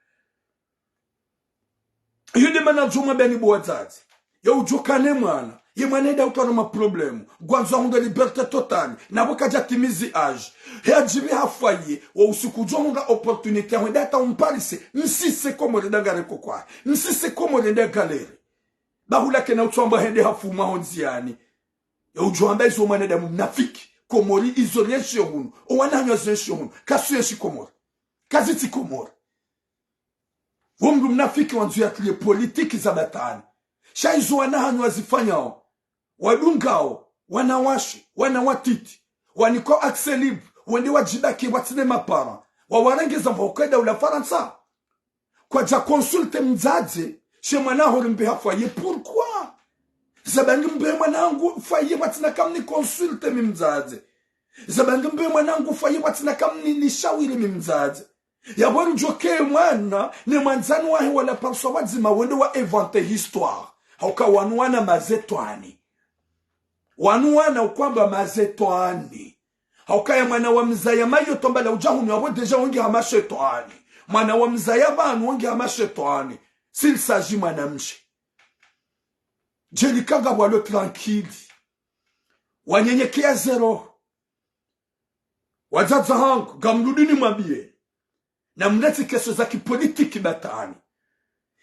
Iyo nde mana djumwa pvanu bo wadzadze. Ye udjo kana mwana. Ye mwana yende yautwara ma problème. Ngwandzo wahundre liberté totale. Na pvo kadja timizi âge. He adjipvi ha foyer. Wo usiku udjo hundra opportunité. Hwenda hata umparise. Msise Komori yende galère ko kwahe. Msise Komori yende galère. Ba hula kena utso amba hende hafuma ho ndziyani. Ye udjo amba izo mwanadamu mnafiki. Komori izo rienshio hunu. O wana hanyu wazienshio hunu. Kazitsi enshi Komori. Kazitsi Komori. Wo mdru mnafiki wandzo yatrulie politiki za batwini. Sha izo wana hanyu wazifanyao, wadungao wanawashe, wana watiti, wanikao accès libre, wende wadjibake pvwatsina ma parents, wawarengeza pvwa uka daula Farantsa. Kwadja consulter mdzadze, she mwana haho rimbe ha foyer, pourquoi? Za ba ngi mbe mwana hangu foyer pvwatsina kamni consulter mi mdzadze. Za ba ngi mbe mwana hangu foyer pvwatsina kamni nishawiri mi mdzadze. Yapvo ridjo ke mwana, ne mwandzani wahe wala parisa wadzima wende wa inventer histoire. Hauka wanu wana mazetwani. Wanu wana ukwamba mazetwani. Haukaya mwana wa mzaya mayo tomba la udja hunu yapvo déjà wongi ha mashetwani. Mwana wa mzaya pvanu wongi ha mashetwani. S'il s'agit mwanamshe. Djeli kanga walo tranquille. Wanyenyekeya zéro. Wadzadze hangu, ngamrudi nimwambiye. Na mleti keso za kipolitiki batwani.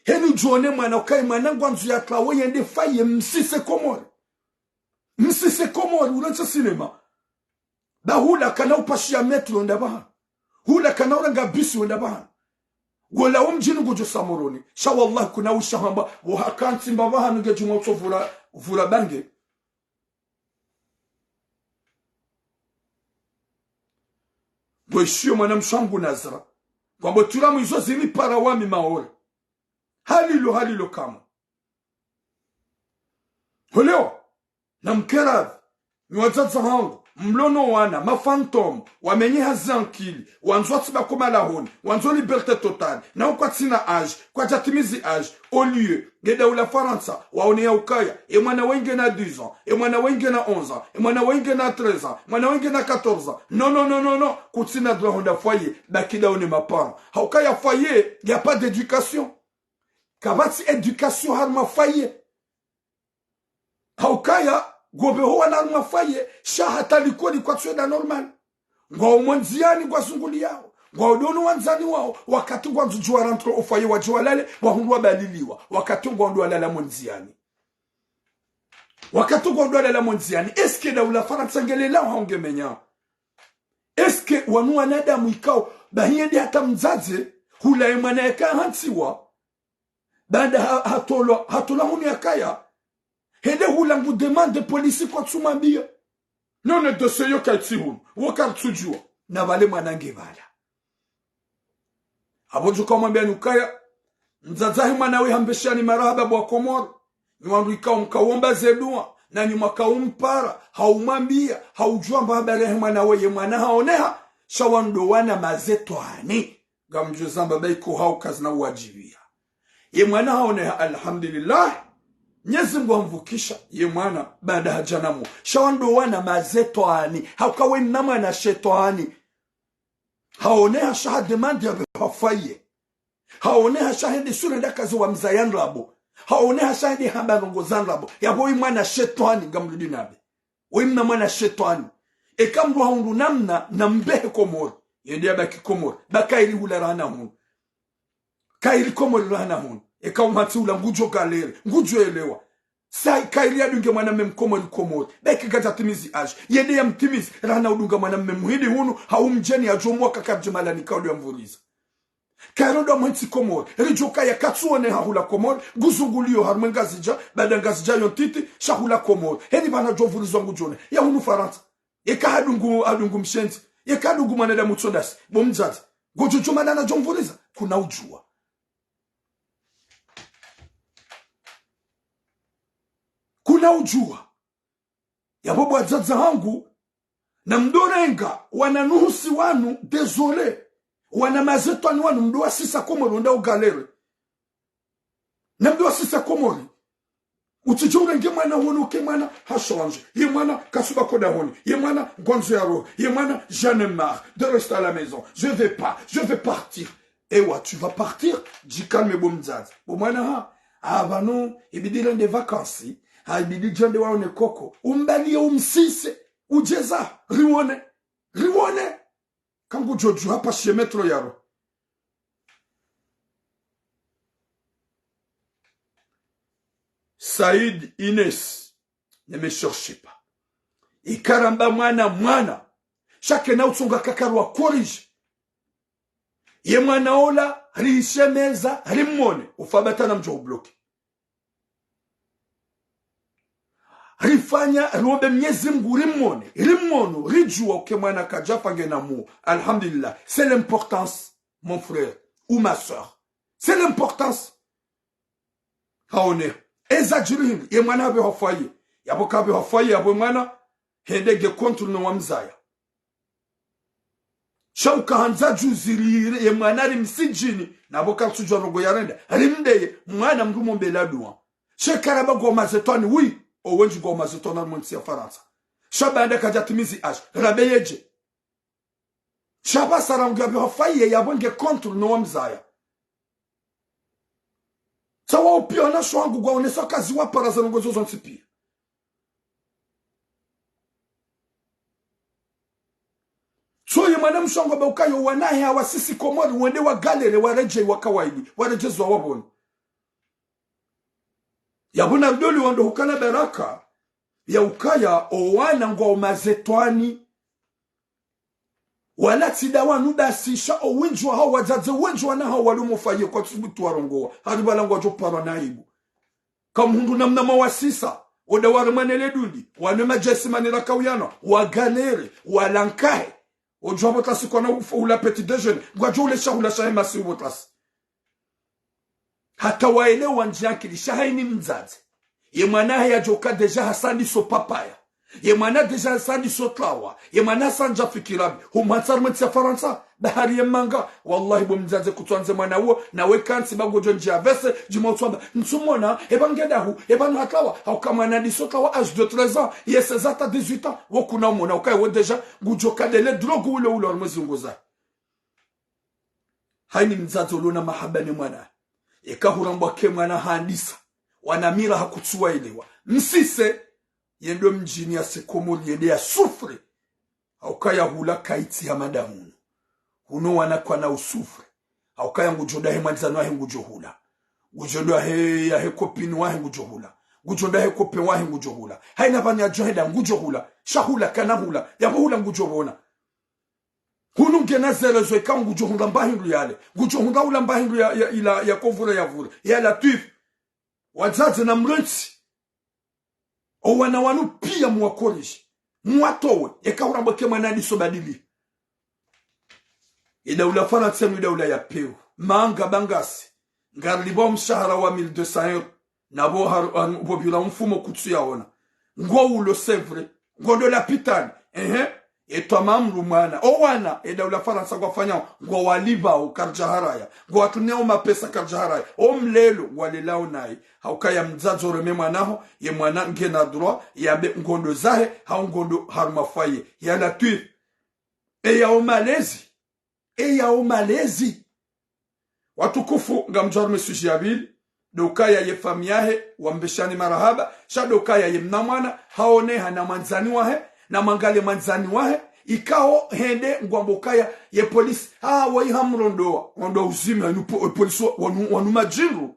Henu djone mwana ukaye mwana ngwandzo yatlawe yende faye msise Komori. Msise Komori, ulo ntsa sinema. Ba hula kana upashiya metro nda pvahanu. Hula kana uranga bisi wenda pvahanu. Wola wo mdjini ngudjo sa Moroni. Sha wallahi kuna ushahamba, wo hakantsi mba pvahanu nge djumwa utso vura, vura bange. Ngwishiyo mwana mshe wangu Nazra. Kwambo tula mwizo zini para wami Maore. Halilo, halilo kamwe. Holeo, na mkeradhi, nyi wadzadze hangu, mlo no wana, ma fantôme, wamenye hazi ankili, wandzo watsi baki malahoni, wandzo liberté totale, na ukwatsina âge, kwadjatimizi âge, au lieu, nge daula Farantsa, waone ya ukaya, e mwana wenge na dix ans, e mwana wenge na onze ans, e mwana wenge na treize ans, mwana wenge na quatorze ans. Non, non, non, non, non, kutsina droit honda foyer, baki daone ma parents. Haukaya foyer, y a pas d'éducation. Kapvatsi éducation harumwa foyer. Haukaya, ngopveho wana harumwa foyer, sha hata likoli kwatsu enda normal. Ngwao mo ndziyani ngwazunguliyao. Ngwao dono wandzani wao, wakati ngwandzo djuwa rentrée o foyer wadje walale, wahundru wabaliliwa. Wakati ngwao ndo walala mo ndziyani. Wakati ngwao ndo walala mo ndziyani. Est-ce que daula Farantsa ngelelao hau ngemenyao? Est-ce que wanu wanadamu ikao, bahi yende hata mdzadze, hula ye mwana yaka hantsiwa, baanda ha-, hatolwa, hatolwa hunu yakaya. Hende hula ngu demande polisi kwatsu mwambiya. Non, non, dossier yo kayitsi hunu. Wo kartsudjuwa. Na pvale mwana nge pvala. Apvo ndjo ka umwambiya ni ukaya. Mdzadze he mwana we hambeshani marahaba bo wa Komori. Nyi wandru ikao mkaomba ze dua. Na nyi mwakaumpara. Haumwambiya. Haudjuwa mba habari ya he mwana we ye mwana haoneha. Sha wandru wana mazetwani. Ngamdjo zamba ba iko hau kazina uwadjibiya. Ye mwana haoneha, alhamdulillah. Mnyezi Mngu hamvukisha, ye mwana, baanda hadja namu. Sha wandru wana mazetwani. Hauka we mna mwana shetwani. Haoneha sha ha demande ya pvehwa foyer. Haoneha sha hende sura nda kazi wa mzaya ndrabo. Haoneha sha hende hamba ndrongo za ndrabo. Yapvo we mwana shetwani, ngamrudi nambe. We mna mwana shetwani. Eka mndru hahundru namna na mbehe Komori. Yende yabaki Komori. Ba kayiri hula raha na hunu. Kayiri Komori raha na hunu. Eka umhatsi hula ngudjo galère. Ngudjo elewa. Sa kayiri yadunge mwanamme mkomori Komori. Ba eka kadjatimizi âge. Yende yamtimizi raha na udunga mwanamme muhindi hunu. Hau mdjeni yadjo mwaka kabje malani kaudu yamvuriza. Kayiri ndo mwentsi Komori, ridjo kaya katsuone hahula Komori, nguzunguliyo harumwa Ngazidja, baanda Ngazidja yo ntiti, sha hula Komori. Heni pvanu djo mvurizwa ngudjone, ya hunu Farantsa. Yeka hadungu, hadungu mshenzi, yeka hadungu mwanadamu tsondasi, bo mdzadze. Ngodjo djumana na djo mvuriza, kuna udjuwa. Kuna udjuwa. Yapvo bo wadzadze hangu, na mdo renga, wana nuhusi wanu, désolé. Wana mazetwani wanu, mdo wasisa Komori, wenda ugalère. Na mdo wasisa Komori. Utsidjo urenge mwana wonu ke mwana, ha change. Ye mwana, kasuba koda honi. Ye mwana, ngwandzo ya roho. Ye mwana, j'en ai marre de rester à la maison. Je vais pas, je vais partir. Ewa, tu vas partir, djikalme bo mdzadze. Bo mwana ha, ha pvanu, ibidi rende vacances, ha ibidi djende waone koko. Umbaliye umsise, udjeza, riwone, riwone. Kangudjo djuha pashiye metro yaro. Said Inès, ne me cherchez pas. Ikaramba mwana, mwana. Sha kena utsonga kakarwa corrige. Ye mwana ola, rishemeza, rimwone, ufa batana mdjo ubloqué. Rifanya, riombe Mnyezi Mngu, rimwone, rimwono, ridjuwa uke mwana kadjafa ngena mu. Alhamdulillah. C'est l'importance, mon frère ou ma sœur. C'est l'importance. Haone. Eza djiri hindri, ye mwana habe hafwaye. Yapvo kabe hafwaye, yapvo mwana, hende nge contre no wamzaya. Sha uka handza djuzirire, ye mwana ri msidjini, na pvo katsudjuwa ndrongo yarenda. Rimdeye, mwana mndru mombela dua. She karamba ngwa mazetwani, oui, owendji ngwa mazetwani harumwa ntsi ya Farantsa. Sha baanda kadjatimizi âge, rabe yedje. Sha pvasa rangu yapvo hafwaye, yapvo nge contre no wamzaya. Tsawa upia wanasho wangu ngwaonesa kazi wapara ze ndrongo zo zontsi pia. So ye mwana mshe wangu amba ukaya owanahe hawa sisi Komori wende wagalere, waredjei wakawaidi, waredjezwa wapvone. Yapvo na mdoli wando hukana baraka, ya ukaya owana ngwao mazetwani. Wala tsi nda wanu basi sha owendji wahawo wadzadze wendji wana hawo walo mo foyer kwatsubutu warongowa. Hari pvala ngwadjo parwa na aibu. Kamhundru namna mawasisa, oda waremwa ne le dundi, wanwe madjesi manira kauyana, wagalere, walankahe. Odjo hapvo tlasi kwana ufo hula petit déjeuner, ngwadjo ule shahula shahe masihu pvo tlasi. Hata waelewa ndji akili sha haini mdzadze. Ye mwana hahe yadjoka déjà hasandiso papaya. Ye mwana déjà hasandiso tlawa. Ye mwana hasandja fikira mbi. Humwatsa harumwa entsi ya Farantsa. Bahari ye manga. Wallahi bo mdzadze kutswandze mwana uwo. Na we kantsi ba ngodjo ndjia vese. Djima utswamba. Ntsumona. Eba nge dahu. Eba nuha tlawa. Hauka mwana ndiso tlawa âge de treize ans. Ye seize ans hata dix-huit ans. Wo kuna umona. Ukaya wo déjà. Ngudjo kadele drogue ule ule harumwa ezi ndrongo zahe. Haini mdzadze ulona mahaba ne mwana. Eka hurambwa ke mwana handisa. Wana mira hakutsuwa elewa. Msise, yendo mdjini yase Komori yende ya souffre. Haukaya hula kaitsi ya madamunu. Huno wana kwana u souffre. Haukaya ngudjo dahe mwandzani wahe ngudjo hula. Ngudjo dahe yahe copine wahe ngudjo hula. Ngudjo dahe copain wahe ngudjo hula. Haina pvani yadjo henda ngudjo hula. Sha hula kana hula. Yapvo hula ngudjo pvona. Hunu ngena zelezo eka ngudjo hundra mba hindru yale. Ngudjo hundra ula mba hindru ya, ya, ila, ya kovura ya vura. Ya Latwif. Wadzadze na mrentsi. Owana wanu pia muwakorije. Muwatowe. Eka hurambwa ke mwana ndiso badili. Edaula Farantsa inu edaula ya pewu. Manga ba ngasi. Ngarilipvwa omshahara wa mille deux cents euros. Na pvo haru-, anu-, pvo pvira mfumo kutsu yaona. Ngo ulo, c'est vrai. Ngo ndo lapitali. Ehe. Etwa mamru mwana. Owana, edaula Farantsa ngwafanyao. Ngwawalipvao karidja haraya. Ngwawatruniao mapesa karidja haraya. Omlelo, ngwalelao naye. Haukaya mdzadze oreme mwana haho, ye mwana ngena droit, yambe ngondo zahe, hau ngondo harumwa foyer. Ya Latwif. Eya omalezi. Eya omalezi. Watukufu, ngamdjo harumwa e sujet ya pvili, ndo ukaya ye famiyi yahe, wambeshani marahaba, sha ndo ukaya ye mna mwana, haoneha na mwandzani wahe, na mwangalie mwandzani wahe, ikao hende ngwambo ukaya ye polisi, ha, wayi hamrondowa, wandru uzime, inu po-, polisi wa-, wanu, wanu madjindru.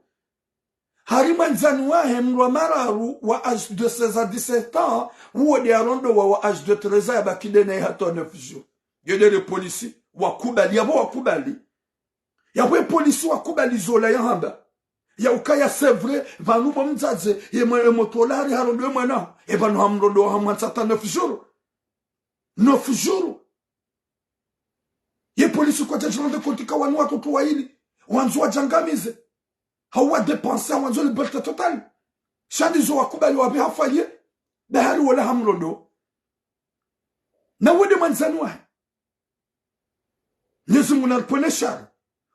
Hari mwandzani wahe mdru wa mararu wa âge de seize à dix-sept ans, uwo nde yarondowa wa âge de treize ans yabaki nde naye hata neuf jours. Yo nde le polisi wakubali, yapvo wakubali. Yapvo e polisi wakubali zola yahamba. Ya ukaya c'est vrai, pvanu bo mdzadze, ye mwe-, ye motolari harondowa ye mwana haho. E pvanu hamrondowa hamwantsa hata neuf jours. Neuf jours. Ye polisi kwadja djirendre compte ka wanu watoto wayili. Wandzo wadjangamize. Hau wa dépenser, wandzo liberté totale. Sha ndizo wakubali wapve ha foyer. Be hari wola hamrondowa. Na wo nde mwandzani wahe. Mnyezi Mungu naripvwene shari.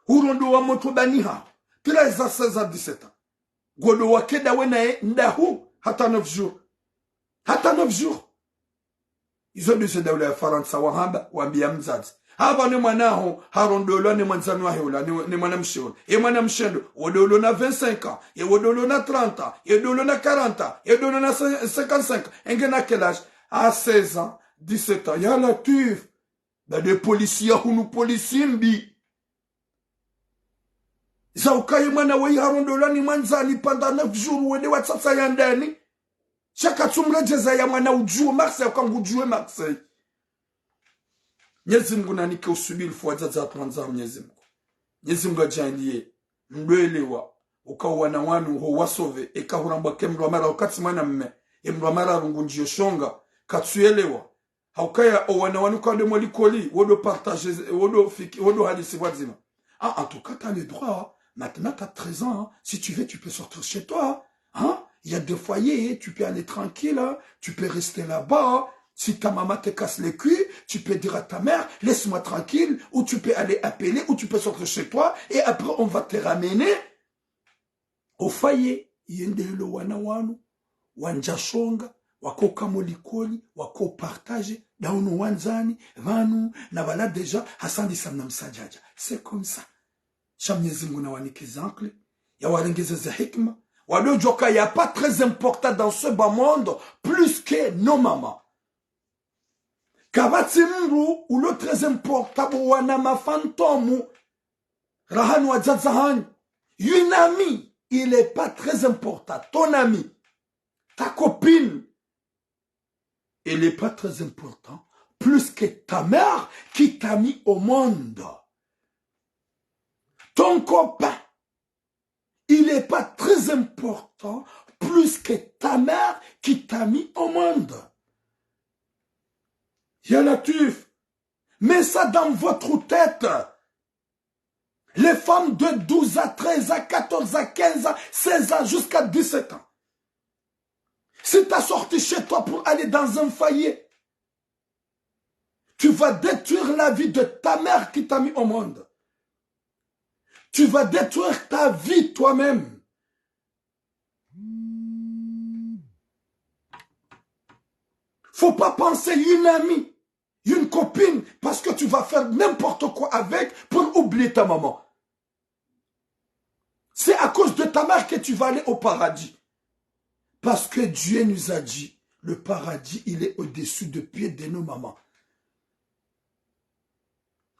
Urondowa motro bani haho. Treize ans, seize ans, dix-sept ans. Ngondo wake ndawe naye ndahu hata neuf jours. Hata neuf jours. Izo ndizo edaula ya Farantsa wahamba, wambia mdzadze. Hapvo ne mwana haho, harondolwa ne mwandzani wahe ula, ne, ne mwanamshe ula. Ye mwanamshe ndo, wo ndo ulona vingt-cinq ans, ye wo ndo ulona trente ans, ye ndo ulona quarante ans, ye ndo ulona cin-, cinquante-cinq ans. Engena quel âge? À seize ans, dix-sept ans. Ya Latwif. Ba nde polisi ya hunu polisi mbi. Za ukaya ye mwana wayi harondolwa ni mwandzani pendant neuf jours wende watsatsa ya ndani. Sha katsumredjeza ya mwana udjuwe Marseille, uka ngudjuwe Marseille. Mnyezi Mungu nanike usubiri fu wadzadze watru wandza Mnyezi Mungu. Mnyezi Mungu adjaanliye mdru elewa, uka wana wanu ho wa sauver, eka hurambwa ke mdru wa mara wakati mwana mme, ye mdru wa mara rungu ndjiyo shonga, katsu elewa. Haukaya owana wanu ka wende mo likoli, wo ndo partager, wo ndo fiki-, wo ndo hadisi pvwadzima. Ah, en tout cas, t'as le droit, hein. Maintenant, t'as treize ans, hein. Si tu veux, tu peux sortir chez toi, hein. Hein? Il y a des foyers, tu peux aller tranquille, hein. Tu peux rester là-bas, hein. Si ta maman te casse les couilles, tu peux dire à ta mère, laisse-moi tranquille, ou tu peux aller appeler, ou tu peux sortir chez toi, et après, on va te ramener. Ofaye, yende ilo wana wanu, wandja shonga, wakao ka mo likoli, wakao partager, ndawo no wandzani, pvanu, na pvala déjà, hasandisa mna msadjadja. C'est comme ça. Sha Mnyezi Mungu nawanike exemple, ya warengeze ze hikima, wadodjoka y a pas très important dans ce bas monde plus que nos mamans. Kapvatsi mdru ulo très important bo wana ma fantômes, rahana wadzadze hanyu. Une amie, il est pas très important. Ton ami, ta copine, il est pas très important plus que ta mère qui t'a mis au monde. Ton copain, il est pas très important plus que ta mère qui t'a mis au monde. Ya Latwif, mets ça dans votre tête. Les femmes de douze à treize à quatorze à quinze à seize ans jusqu'à dix-sept ans. Si t'as sorti chez toi pour aller dans un foyer, tu vas détruire la vie de ta mère qui t'a mis au monde. Tu vas détruire ta vie toi-même. Faut pas penser une amie, une copine, parce que tu vas faire n'importe quoi avec pour oublier ta maman. C'est à cause de ta mère que tu vas aller au paradis. Parce que Dieu nous a dit, le paradis, il est au-dessus de pied de nos mamans.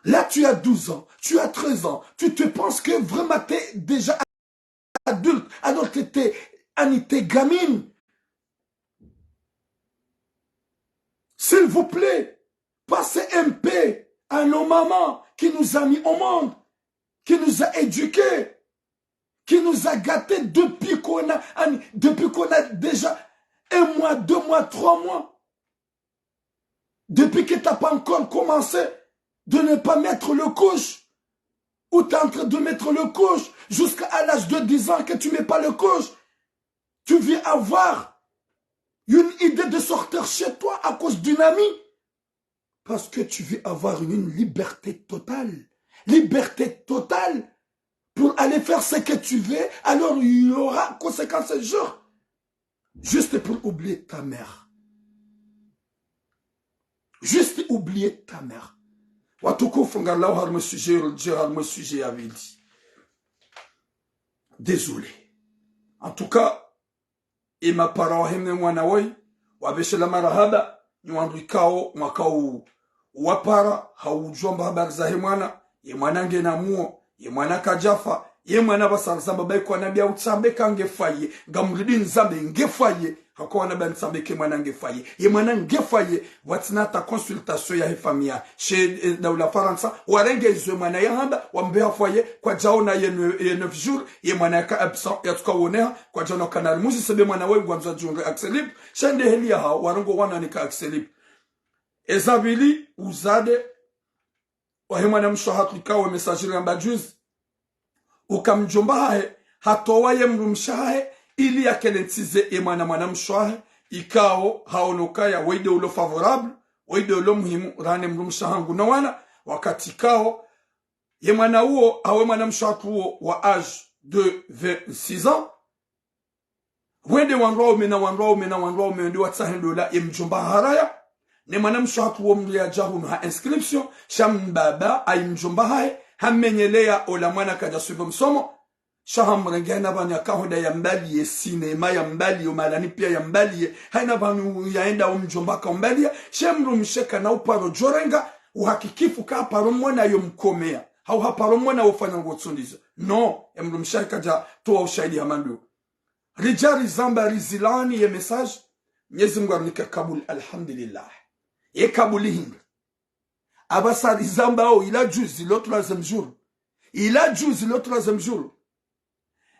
Là, tu as douze ans, tu as treize ans, tu te penses que vraiment t'es déjà adulte, alors que t'es, Annie, t'es gamine. S'il vous plaît, pensez un peu à nos mamans qui nous a mis au monde, qui nous a éduqués, qui nous a gâtés depuis qu'on a, depuis qu'on a déjà un mois, deux mois, trois mois. Depuis que t'as pas encore commencé de ne pas mettre le couche, ou t'es en train de mettre le couche jusqu'à l'âge de dix ans que tu mets pas le couche, tu viens avoir une idée de sortir chez toi à cause d'une amie. Parce que tu veux avoir une liberté totale. Liberté totale pour aller faire ce que tu veux, alors il y aura conséquence, jure. Juste pour oublier ta mère. Juste oublier ta mère. Watukufu, ngarlawo harumwa sujet, harumwa sujet ya pvili. Désolé. En tout cas, e mapara wahe mwana woyi, wapveshela marahaba, nyi wandru ikao mwakao wapara, haudjomba habari zahe mwana, ye mwana ngena muo, ye mwana kadjafa, ye mwana pvasa rizamba bayi kwanambia utsambe ka ngefaye, ngamridi nizambe ngefaye, hako wanamba nitsambe ke mwana ngefaye, ye mwana ngefaye, pvwatsina hata consultation yahe famiya. She, eh, daula Farantsa, warenge izo ye mwana yahamba, wambe hafaye, kwadjaona ye ne-, ye neuf jours, ye mwana yaka absent, yatsuka woneha, kwadjaona kanari. Muzise be mwana woyi ngwandzo adjunge accès libre, she nde heli yahawo, warongowa nani ka accès libre. Eza pvili, uzade, wahe mwana mshe wahatru ikao message rihamba juzi, uka mdjomba hahe, hatowa ye mdrumshe hahe, ili yakelentsize ye mwana mwana mshe wahe, ikao haono ukaya, woyi nde ulo favorable, woyi nde ulo muhimu, rahana ye mdrumshe hangu no wana, wakati ikao, ye mwana uwo, hawu ye mwana mshe wahatru uwo wa âge de vingt-six ans, wende wandru waume na wandru waume na wandru waume wende watsahe ndola ye mdjomba haraya. Ne mwana mshe wahatru wo mdru yadja hunu ha inscription, sha mbaba, ayi mdjomba hahe, hamenyeleya ola mwana kadja suivre msomo. Sha hamrenge hayina pvanu yaka hwenda yambaliye cinéma, yambaliye omalani piya yambaliye. Hayina pvanu yaenda o mdjomba kaumbaliya. She mdrumshe kana uparo djorenga uhakikifu ka haparo mwana yo mkomeya, hau haparo mwana wofanya ngotsundizo. No, ye mdrumshe kadja towa ushahidi hama ndo. Ridja rizamba rizilani ye message, Mnyezi Mngu arinike kabuli, alhamdulillah. Ye kabuli hindri? Apvasa rizamba o, ila juzi, le troisième jour. Ila juzi, le troisième jour.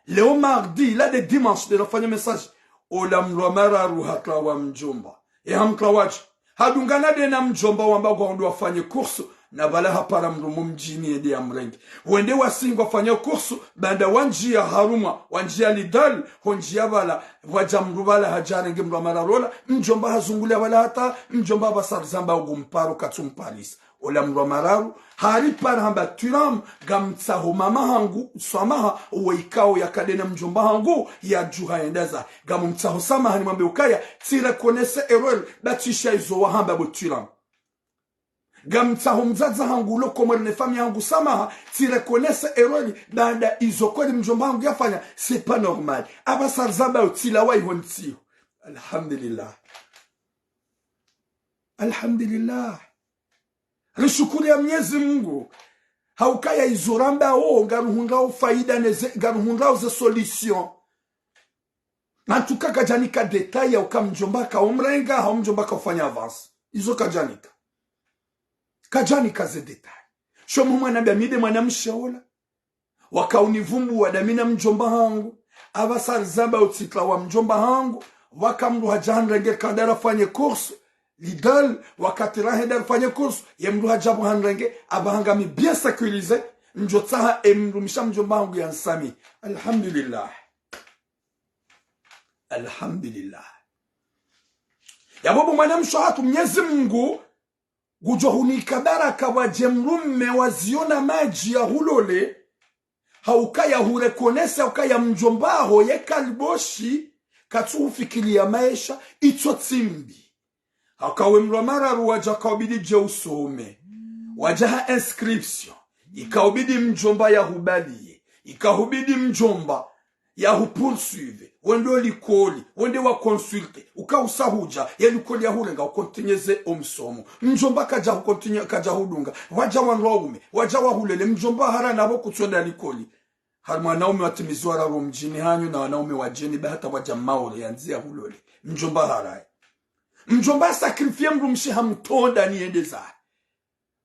Leo mardi, ila nde dimanche, nde nafanya message. Ola mdru wa mararu hatwawa mdjomba. E hamtwawadje? Hadungana nde na mdjomba wamba ngwandro wafanye course, na pvala hapara mdru mumdjini yende yamrenge. Wende wasi ngwafanya course, baanda wandjiya harumwa, wandjiya Lidl, hondjiya pvala, pvwadja mdru pvala hadja harenge mdru wa mararu ola, mdjomba hazunguliya pvala hata, mdjomba apvasa rizamba ugu mparo katsu mparisa. Ola mdru wa mararu, haripara hamba Thuram, ngamtsaho mama hangu swamaha, uwo ikao yaka nde na mdjomba hangu, yadjuha yenda zahe. Ngamumtsaho swamaha nimwambe ukaya, tsi reconnaître erreur, ba tsi sha izo wahamba bo Thuram. Ngamtsaho mdzadze hangu ulo Komori ne famiyi hangu samaha, tsi reconnaître erreur, baanda izo kweli mdjomba hangu yafanya, c'est pas normal. Apvasa rizamba utsilawa iho ntsiho. Alhamdulillah. Alhamdulillah. Rishukuru ya Mnyezi Mungu. Haukaya izo ramba o, ngaruhundrao faida neze, ngaruhundrao ze solution. En tout cas, kadjanika détail ya uka mdjomba ka umrenga, hau mdjomba ka ufanya avance. Izo kadjanika. Kadjanika ze détail. Sho mwana bia mi nde mwanamshe ola. Waka univumbuwa dami na mdjomba hangu. Apvasa rizamba utsilawa mdjomba hangu. Waka mdru hadja hanrenge kandara fanye course. Lidal, wakati rahenda rifanye course, ye mdru hadja pvo hanrenge, apvaha ngami bien sécurisé, ndjo tsaha e mdru mshe mdjomba hangu ya nsami. Alhamdulillah. Alhamdulillah. Yapvo bo mwanamshe hatru Mnyezi Mungu, ngudjo hunika baraka wadje mdrume waziona madji ya hulole, haukaya hu reconnaître, haukaya mdjomba ho ye kaliboshi, katsu hufikiriya maesha, itso tsi mbi. Hauka we mdru wa mararu wadja kaubidi dje usome. Wadja ha inscription. Ikaubidi mdjomba ya hubaliye. Ikahubidi mdjomba ya hu poursuivre. Wende likoli. Wende wa consulter. Uka usa hudja. Ye likoli ya hurenga ucontinuer ze o msomo. Mdjomba kadja hucontinuer, kadja hudunga. Wadja wandru waume. Wadja wa hulele. Mdjomba hara napvo kutsu enda likoli. Hari mwanaume watimizi wararu mdjini hanyu na wanaume wadjeni ba hata wadja Maore ya ndziya hulole. Mdjomba haraye. Mdjomba sacrifier mdru mshe hamtronda ni yende zahe.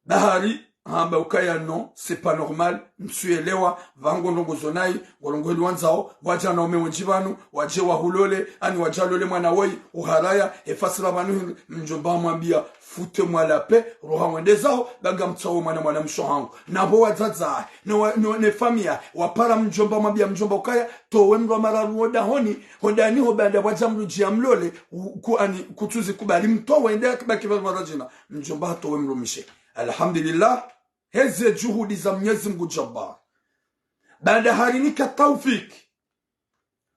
Bahari, hamba ukaya non, c'est pas normal, ntsu elewa, pvango ndrongo zonayi, ngo ndrongo heli wandzao, wadja wanaume wendji pvanu, wadje wa hulole, ani wadja lole mwana woyi, uharaya, efasila pvanu hindri, mdjomba hamwambia, foutez-moi la paix, roha wende zaho, ba ngamtsaho mwana mwanamshe hangu. Napvo wadzadze, no, no, ne famiyi, wapara mdjomba, mwambia mdjomba ukaya, towe mdru wa mararu wo dahoni, ho dahoni ho baanda pvwadja mdru djiya mlole, u-, ku-, ani, kutsuzi kubali mtowe, ende akibaki pvale pvale djina. Mdjomba hatowe mdru mshe. Alhamdulillah, heze juhudi za Mnyezi Mungu Jabbar. Baanda harinika taufiki.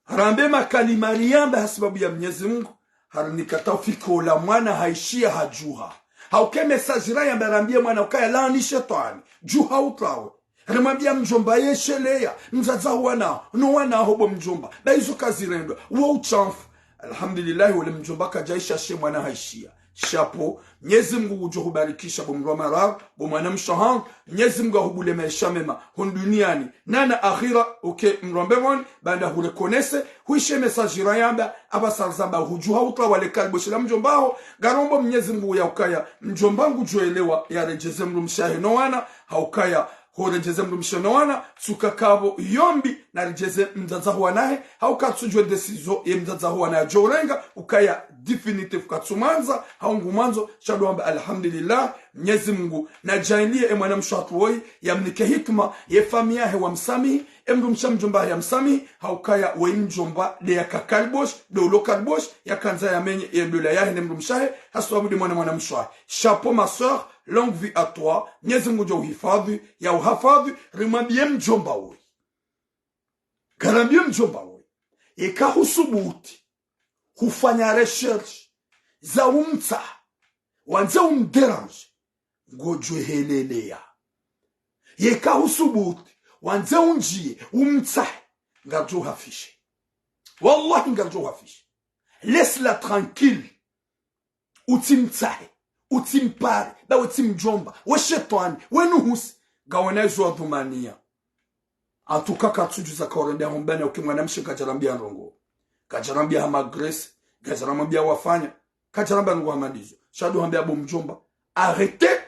Rambe makalima riyamba ha sababu ya Mnyezi Mungu, harinika taufiki ola mwana haishiya hadjuha. Hauka e message rayamba rambiye mwana ukaya laani shetwani, djuha utrawe. Rimwambia mdjomba yesheleya, mdzadze hu wana, no wana ho bo mdjomba. Ba izo kazirendwa, wo utshafu. Alhamdulillah, wole mdjomba kadjaisha she mwana haishiya. Chapeau, Mnyezi Mungu ngudjo hubarikisha bo mdru wa mararu, bo mwanamshe hangu, Mnyezi Mungu ahubule maesha mema, hunu duniani, na na akhira, uke mdru wa mbepvoni, baanda hu reconnaître, huishe message rayamba, apvasa rizamba hudjuha utrawa le kaliboshi la mdjomba ho, ngarombo Mnyezi Mungu ya ukaya, mdjomba ngudjo elewa, ya redjeze mdru mshe hahe no wana, haukaya, ho redjeze mdru mshe no wana, tsuka kapvo yombi, na redjeze mdzadze hu wanahe, hauka tsudjuwa décision ye mdzadze hu wanahe djo urenga, ukaya définitif katsumwandza, hau ngumwandzo, sha ndo hamba alhamdulillah, Mnyezi Mungu, na djaanliye e mwanamshe hatru woyi, ya mnike hikima, ye famiyi yahe wa msamihi, e mdru mshe mdjomba ya msamihi, haukaya woyi mdjomba, nde yaka kaliboshi, nde ulo kaliboshi, yakandza ya menye, ye ndola yahe ne mdru mshe hahe, ha sababu nde mwana mwanamshe hahe. Chapeau ma sœur, longue vie à toi, Mnyezi Mungu ngudjo uhifadhi, ya uhafadhi, rimwambie mdjomba woyi. Ngarambiyo mdjomba woyi. Eka husubuti, hufanya recherche, za umtsaha, wandze umdéranger, ngodjo heleleya. Yeka husubuti, wandze undjiye, umtsahe, ngaridjo uhafishe. Wallahi ngaridjo uhafishe. Laisse-la tranquille. Utsimtsahe, utsimpare, ba we tsi mdjomba, we shetwani, we nuhusi, ngawena izo wadhumaniya. En tout cas, katsudjuza kaurende ya humbani ya uke mwanamshe kadjarambia ndrongo. Kadjarambia hama agressé, kadjarambia wafanya, kadjarambia ndrongo hama ndizo. Sha ndo hambia bo mdjomba, arrêtez,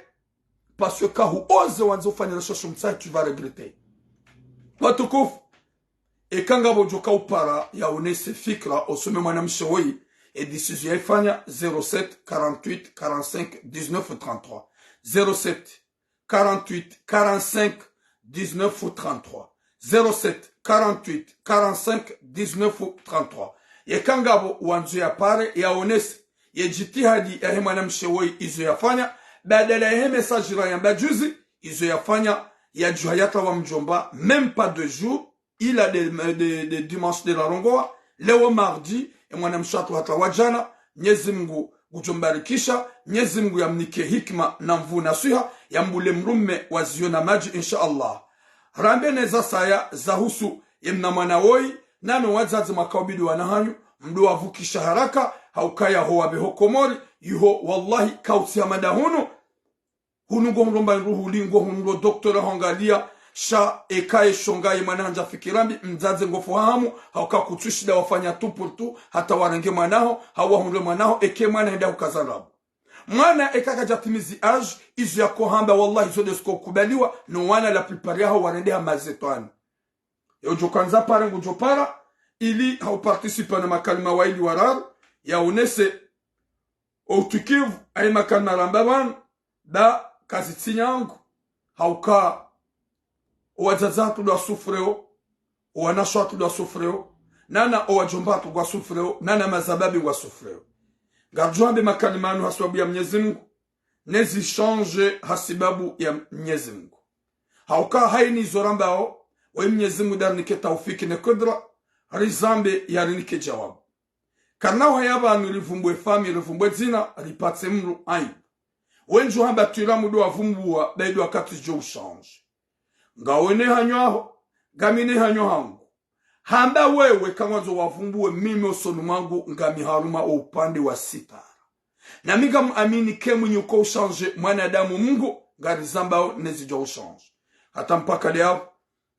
parce que ka hu osé wandze ufanya recherche umtsahe, tu vas regretter. Watukufu, eka ngapvo djo ka upara ya onese fikira, osome mwanamshe woyi, e décision ya ifanya, zéro sept, quarante-huit, quarante-cinq, dix-neuf, trente-trois. Zéro sept, quarante-huit, quarante-cinq, dix-neuf, trente-trois. Zéro sept, quarante-huit, quarante-cinq, dix-neuf, trente-trois. Yeka ngapvo wandzo ya pare, ya onese, ye djitihadi yahe mwanamshe woyi izo yafanya, badala yahe message rayamba juzi, izo yafanya, yadjuha yatrawa mdjomba, même pas deux jours, ila de, de, de dimanche de la rongoa, leo mardi, e mwanamshe hatru hatrawa djana, Mnyezi Mungu, ngudjombarikisha, Mnyezi Mngu yamnike hikima na nvuu na swiha, yambule mrume wa ziyo na madji, insha Allah. Rambe neza saya zahusu ye mna mwana woyi, nano wadzadze mwakaubidi wana hanyu, mdo wavukisha haraka, haukaya ho wapve ho Komori, yiho wallahi kautsi hamada hunu, hunu ngohundro mba nruhuli, ngohundro doktora hongaliya, sha eka ye shonga ye mwana handza fikira mbi, mdzadze ngofo hamu, hauka kutsu shinda wafanya tout pour tout, hata warenge mwana ho, hau wahundre mwana ho, eke mwana henda hukaza ndrabo. Mwana eka kadjatimizi âge, izo yakohamba, wallahi, izo nde zikokubaliwa, no wana la plupart yaho warendeha mazetwani. Ye udjo kandza pare ngudjo para, ili hauparticipa na makalima wayili wararu, yaonese outukivu, ayi makalima ramba pvanu, ba kazitsi nyangu, hauka owadzadze hatru ndo wasufreo, owanashe hatru ndo wasufreo, nana owadjomba hatru ngwasufreo, nana mazababi ngwasufreo. Ngaridjo wambe makalima yanu hasibabu ya Mnyezi Mngu, nezi change hasibabu ya Mnyezi Mngu. Hauka hayini izo rambao, we Mnyezi Mngu ndarinike taufiki ne kudra, rizambe yarinike djawabu. Karina uhaya pvanu rivumbue fami, rivumbue dzina, ripatse mdru aibu. Wendji uhamba twira mdru wavumbuwa, baidi wakati djo uchange. Ngawe ne hanyu haho, ngami ne hanyu hangu. Hamba wewe kangwandzo wavumbuwe, mimi osoni mwangu ngami haruma o upande wa sitara. Nami ngamuamini ke mwinyi uko uchange mwanadamu Mngu, ngarizambao nezi djo uchange. Hata mpaka leo,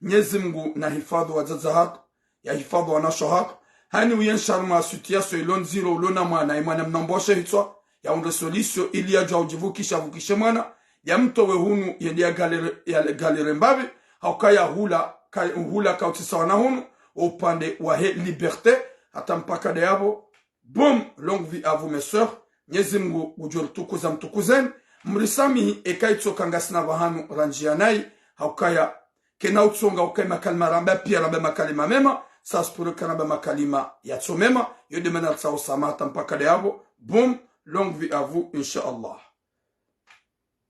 Mnyezi Mngu nahifadhwi wadzadze hatru, yahifadhwi wanashe hatru, hani uyenshi harumwa situation ilo ndziro, ulo na mwana, ye mwana mnambo washe hitswa, yahundre solution ili yadjuwa udjivukisha, avukishe mwana, yamtowe hunu, yende ya galère, ya galère mbapvi, hauka yahula, ka, hula kautsisa wana hunu, upande wahe liberté, hata mpaka ndeyapvo, Boum, longue vie à vous, mes sœurs. Mnyezi Mngu ngudjo ritukuza, mtukuzeni. Mrisamihi eka itsoka ngasina pvahanu randjiya nayi, haukaya kena utsonga ukayi makalima ramba, piya ramba makalima mema, ça se pourrait karamba makalima yatso mema, yo nde mana ritsaho samaha hata mpaka ndeyapvo. Boum, longue vie à vous, insha Allah.